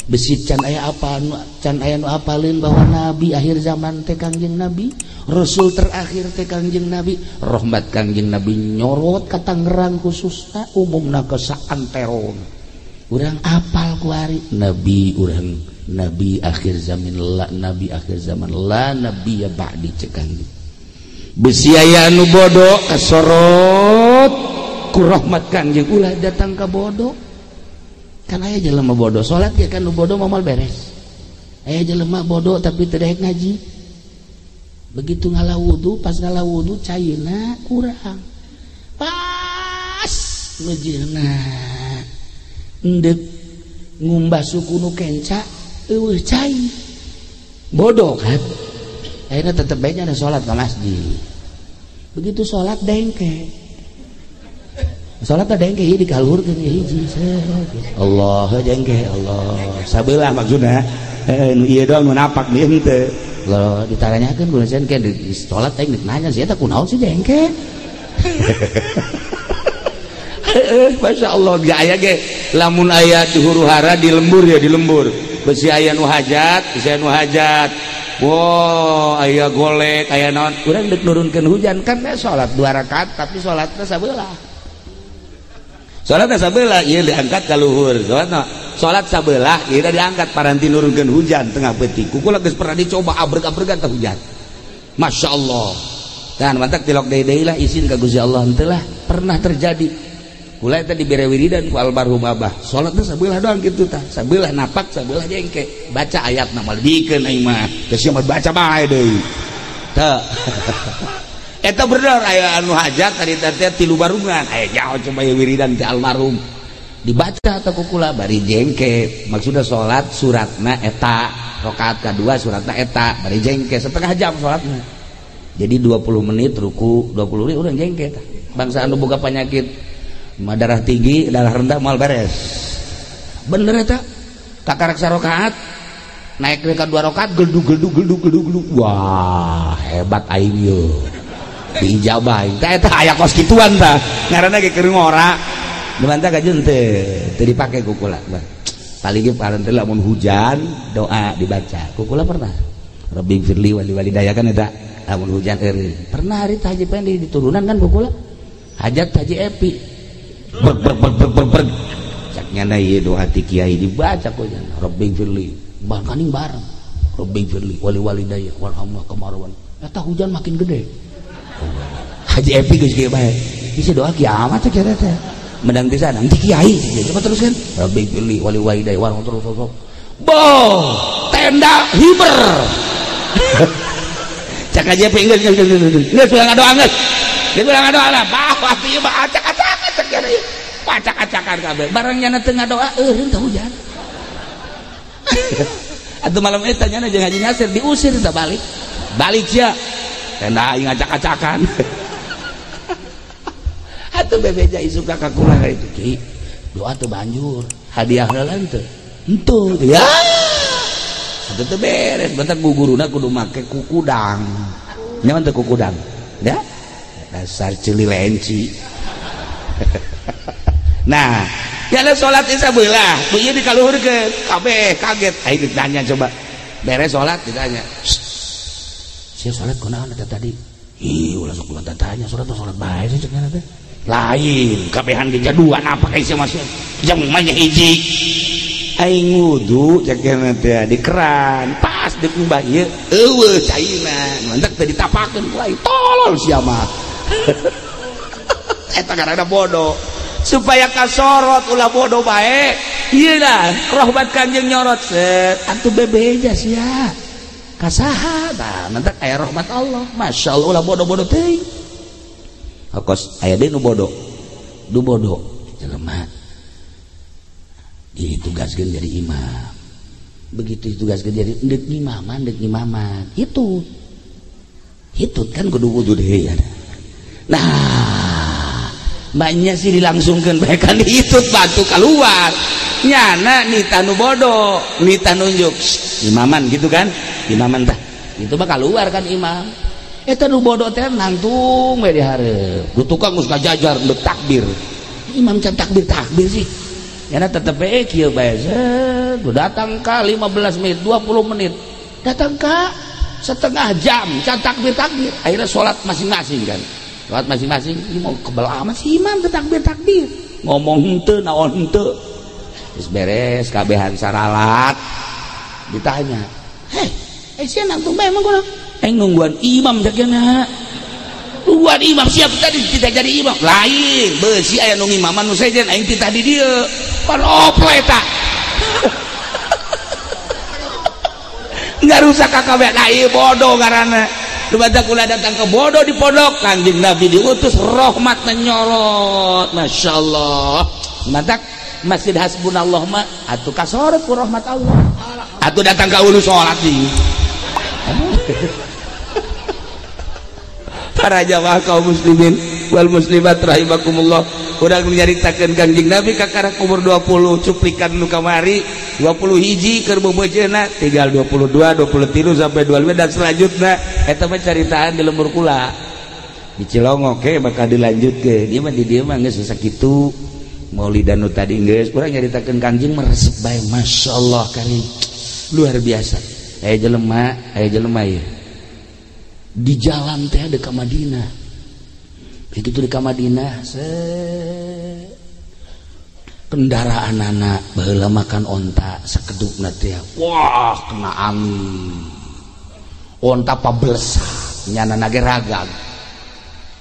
Besi can aya apa can aya nu apaleun bahwa nabi akhir zaman teh Kangjeng Nabi, rasul terakhir teh Kangjeng Nabi, rahmat Kangjeng Nabi nyorot ka Tangerang khususna umumna ke saantero. Urang apal kuari nabi urang nabi akhir zaman la nabi akhir zaman la nabi ya ba'di cek Kangjeng. Besi aya anu bodoh kasorot ku rahmat Kangjeng ulah datang ka bodoh. Kan aya jelema bodoh salat ge kan nu bodoh moal beres. Aya jelema bodoh tapi teu daek ngaji. Begitu ngalah wudu, pas ngalah wudu caina kurang. Pas meujeuhna endek ngumbah suku nu kenca eueuh cai. Bodoh kan? Akhirnya tetep bae nya salat ka masjid. Begitu salat dengke. Salat teh dengke ieu dikaluhurkeun ieu hiji. Allah dengke Allah. Sabelah maksudna. Nu ieu doang nu napak ieu henteu. Loh ditaranyakeun ku cenah ke di salat teh geus nanya sia teh kunaon sih dengke. Heeh, masyaallah ge aya ge lamun aya di huru hara di lembur ya di lembur. Besi aya nu hajat, besi aya nu hajat. Wow, aya golek, aya naon. Urang deuk nurunkeun hujan kan salat 2 rakaat tapi salatna sabelah. Salat sabelah ieu diangkat ka luhur. Salatna salat sabelah ieu diangkat paranti nurunkeun hujan tengah peuting. Kukula geus pernah dicoba abreg-abregan teh hujan. Masya Allah. Dan mantak tilok deui-deui lah izin ka Gusti Allah henteu lah pernah terjadi. Kula eta dibere wiridan ku almarhum abah. Salatna sabelah doang kitu tah. Sabelah napak, sabelah jengke. Baca ayatna mah dikeun aing mah. Geus mah baca bae deui. Teu. Eta bener aya anu hajat tadi teh tilu barungan. Aya jauh coba ieu wiridan ti almarhum. Dibaca atau kukula bari jengke. Maksudna salat suratna eta, rakaat kadua suratna eta, bari jengke setengah jam salatna. Jadi 20 menit ruku, 20 menit urang jengke tah. Bangsa anu boga penyakit darah tinggi, darah rendah moal beres. Bener eta. Kakarak sarakaat naik ke 2 rakaat geldug geldug geldug geldug geldug. Wah, hebat aing ieu. Diijabah tah eta aya kos kituan tah ngaranna ge keur ngora dimantah kajeun teh teu dipake ku kula paling ge paranti lamun hujan doa dibaca ku kula pernah Rabbi firli wali walidaya kan eta lamun hujan eureun pernah hari Haji Pendi diturunan kan ku kula hajat Haji Epi brek brek brek brek brek brek cak nyana ieu doa ti kiai dibaca ku nya Rabbi firli bakaning bareng Rabbi firli wali walidaya warhamna kamarwan eta hujan makin gede Haji Epi geus kieu bae. Bisa doa kiamat teh kira teh. Mendang pisan nanti kiai coba teruskan. Rabbi firli wali walidayya warham terus terus. Boh, tenda hiber. Cak Haji Epi geus geus geus. Geus ulah ngadoa geus. Geus ulah ngadoa lah. Bah atuh ieu mah acak-acakan cek kira ieu. Pacak-acakan kabeh. Barang nyana teu ngadoa eureun teh hujan. Atuh malam eta nyana jeung Haji Nasir diusir teh balik. Balik sia. Tenda aing acak-acakan. Atuh bebeja isuka ka kula itu ki. Doa teu banjur, hadiah heula teu. Henteu ya. Atuh teu beres, bentar guguruna kudu make kukudang. Nyaman teu kukudang? Ya. Dasar ceuli lenci. Nah, ya salat isa beulah, bu ieu dikaluhurkeun, kabeh kaget. Aing ditanya coba. Beres salat ditanya. Sia salat kunaon eta tadi? Ih, ulah sok ulah tanya salat teh salat bae sih cek teh. Lain, kabehan ge jaduan apa ka sia masih. Jang mah hiji. Aing wudu cek teh di keran, pas deuk ngumbah ieu eueuh caina. Mantak teh ditapakeun ku aing, tolol sia mah. Eta karena bodoh. Supaya kasorot ulah bodoh bae. Ieu lah rahmat Kangjeng nyorot set atuh bebeja sia. Kasaha tah mantak aya rahmat Allah. Masya Allah ulah bodoh-bodoh teuing. Kos aya deui nu bodoh. Nu bodoh jelema ditugaskeun jadi imam. Begitu ditugaskeun jadi deuk ngimaman, deuk ngimaman. Hitut. Hitut kan kudu wudu deui. Nah, banyak sih dilangsungkeun bae kan hitut batu keluar. Nyana nita nu bodoh, nita nunjuk imaman gitu kan? Imaman tah. Itu mah keluar kan imam. Eta nu bodoh teh nangtung we di hareup. Du tukang geus ngajajar nu takbir. Imam can takbir takbir sih. Nyana tetep we kieu bae. Datang ka 15 menit, 20 menit. Datang ka setengah jam can takbir takbir. Akhirnya sholat masing-masing kan. Sholat masing-masing, ini mau kebel amat si imam takbir takbir. Ngomong henteu naon henteu. Geus beres kabehan saralat. Ditanya, "Heh, sia nangtung bae emang kunaon?" Aing nungguan imam jakena. Nungguan imam siap tadi tidak jadi imam. Lain, beusi aya nu ngimaman nu sejen aing titah di dieu. Pan oplo eta. Ngarusak ka kabeh da ieu bodoh ngaranna. Nu badak ulah datang ke bodoh di pondok, Kanjeng Nabi diutus rahmat menyorot. Masyaallah. Matak Masjid Hasbunallah mah atuh kasorot ku rahmat Allah. Atuh datang ka ulu salat deui. Para jamaah kaum muslimin wal muslimat rahimakumullah, urang nyaritakeun Kangjeng Nabi kakara umur 20 cuplikan nu kamari 20 hiji keur beubeujeuhna tinggal 22 23 sampai 25 dan selanjutna eta mah caritaan di lembur kula di Cilongok ke bakal dilanjutkeun ieu mah di dieu mah geus sakitu maulidan nu tadi geus urang nyaritakeun Kangjeng meresep bae masyaallah karim luar biasa. Aya jelema ieu di jalan teh ada ka Madinah. Begitu di ka Madinah kendaraan anak baheula makan onta sakedupna teh wah kena angin onta pabelesa nyana nage ragag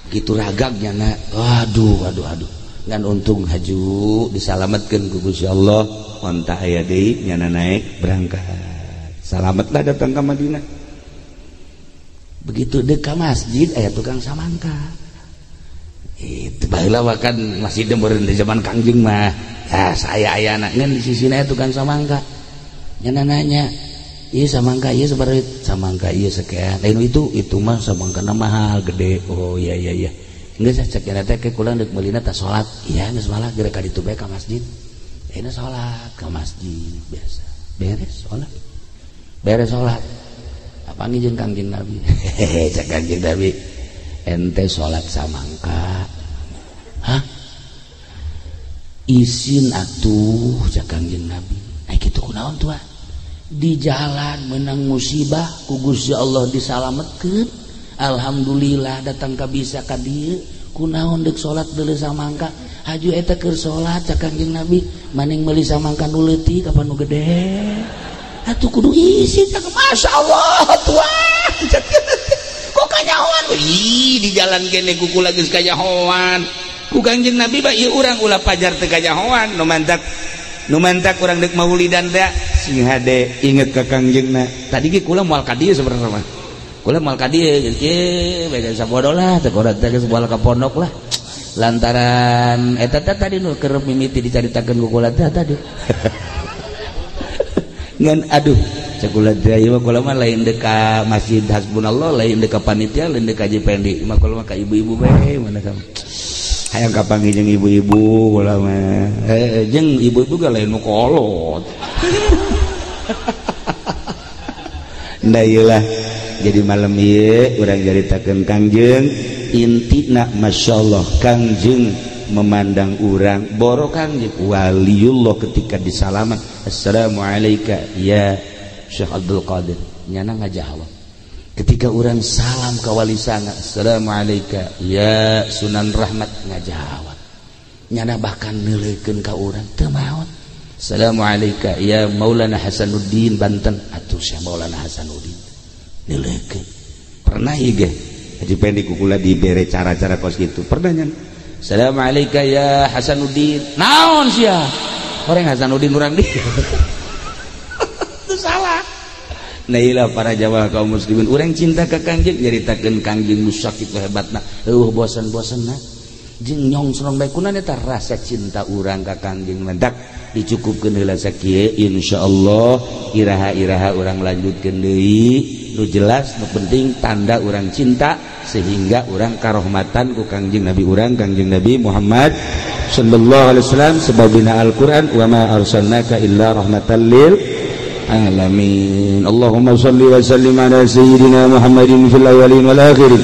gitu ragag nyana aduh aduh aduh ngan untung haju disalametkeun ku Gusti Allah onta aya deui nyana naik berangkat salametlah datang ka Madinah. Begitu dekat masjid aya tukang samangka. Itu baheula kan masih meureun di zaman Kangjeng mah. Ya saya ayana ngan di sisina aya tukang samangka. Nya nanya, "Ieu samangka ieu sabaraha?" Samangka ieu sekian. Lain itu mah samangkana mahal gede. Oh iya iya iya. Geus cek nya teh ke kula deuk meulina tah salat. Iya geus malah geura ka ditu bae ka masjid. Ayeuna salat ka masjid biasa. Beres salat. Beres salat. Panggil jeung Kangjeng Nabi. Hehehe, cek Kangjeng Nabi, ente salat samangka. Hah? Isin atuh cek Kangjeng Nabi. Ai kitu kunaon tuah? Di jalan menang musibah ku Gusti Allah disalametkeun. Alhamdulillah datang ka bisa ka dieu. Kunaon deuk salat deuleu samangka? Haju eta keur salat cek Kangjeng Nabi, maning meuli samangka nu leutik apa nu gede? Atuh kudu isi cak masyaallah tuah kok kanyahoan ih di jalan kene ku kula geus kanyahoan ku Kangjeng Nabi ba ieu urang ulah pajar teu kanyahoan nu mantak urang deuk maulidan teh sing hade inget ka Kangjengna tadi ge kula moal ka dieu sebenarnya mah kula moal ka dieu geus kieu bae sabodo lah teh urang teh geus moal ka pondok lah lantaran eta teh tadi nu keur mimiti dicaritakeun ku kula teh tadi ngan aduh cekula teh ieu mah kula mah lain deuk ka Masjid Hasbunallah lain deuk ka panitia lain deuk ka Haji Pendi mah kula mah ka ibu-ibu bae mana sama hayang kapanggih jeung ibu-ibu kula mah jeung ibu-ibu ge lain nu kolot nda ieu lah jadi malam ieu urang caritakeun Kangjeng intina masyaallah Kangjeng memandang urang boro Kangjeng waliullah ketika disalaman assalamualaikum ya Syekh Abdul Qadir nyana ngajawab ketika urang salam ka wali sanga assalamualaikum ya Sunan Rahmat ngajawab nyana bahkan neuleukeun ka urang teu maot assalamualaikum ya Maulana Hasanuddin Banten atuh Syekh Maulana Hasanuddin neuleukeun pernah ieu ge Haji Pendi kukula dibere cara-cara kos kitu pernah nyan assalamualaikum ya Hasanuddin naon sia orang Hasanuddin urang di itu salah. Nah ilah para jamaah kaum muslimin urang cinta ka Kangjeng nyaritakeun Kangjeng nu sakitu hebatna eueuh bosen-bosenna jeung nyongsrong bae kunaon eta rasa cinta urang ka Kangjeng mendak dicukupkeun heula sakieu insyaallah iraha-iraha urang lanjutkeun deui nu jelas nu penting tanda urang cinta sehingga urang karohmatan ku Kangjeng Nabi urang Kangjeng Nabi Muhammad sallallahu alaihi wasallam sebab dina Al-Qur'an wa ma arsalnaka illa rahmatan lil alamin. Allahumma shalli wa sallim ala sayyidina Muhammadin fil awwalin wal akhirin.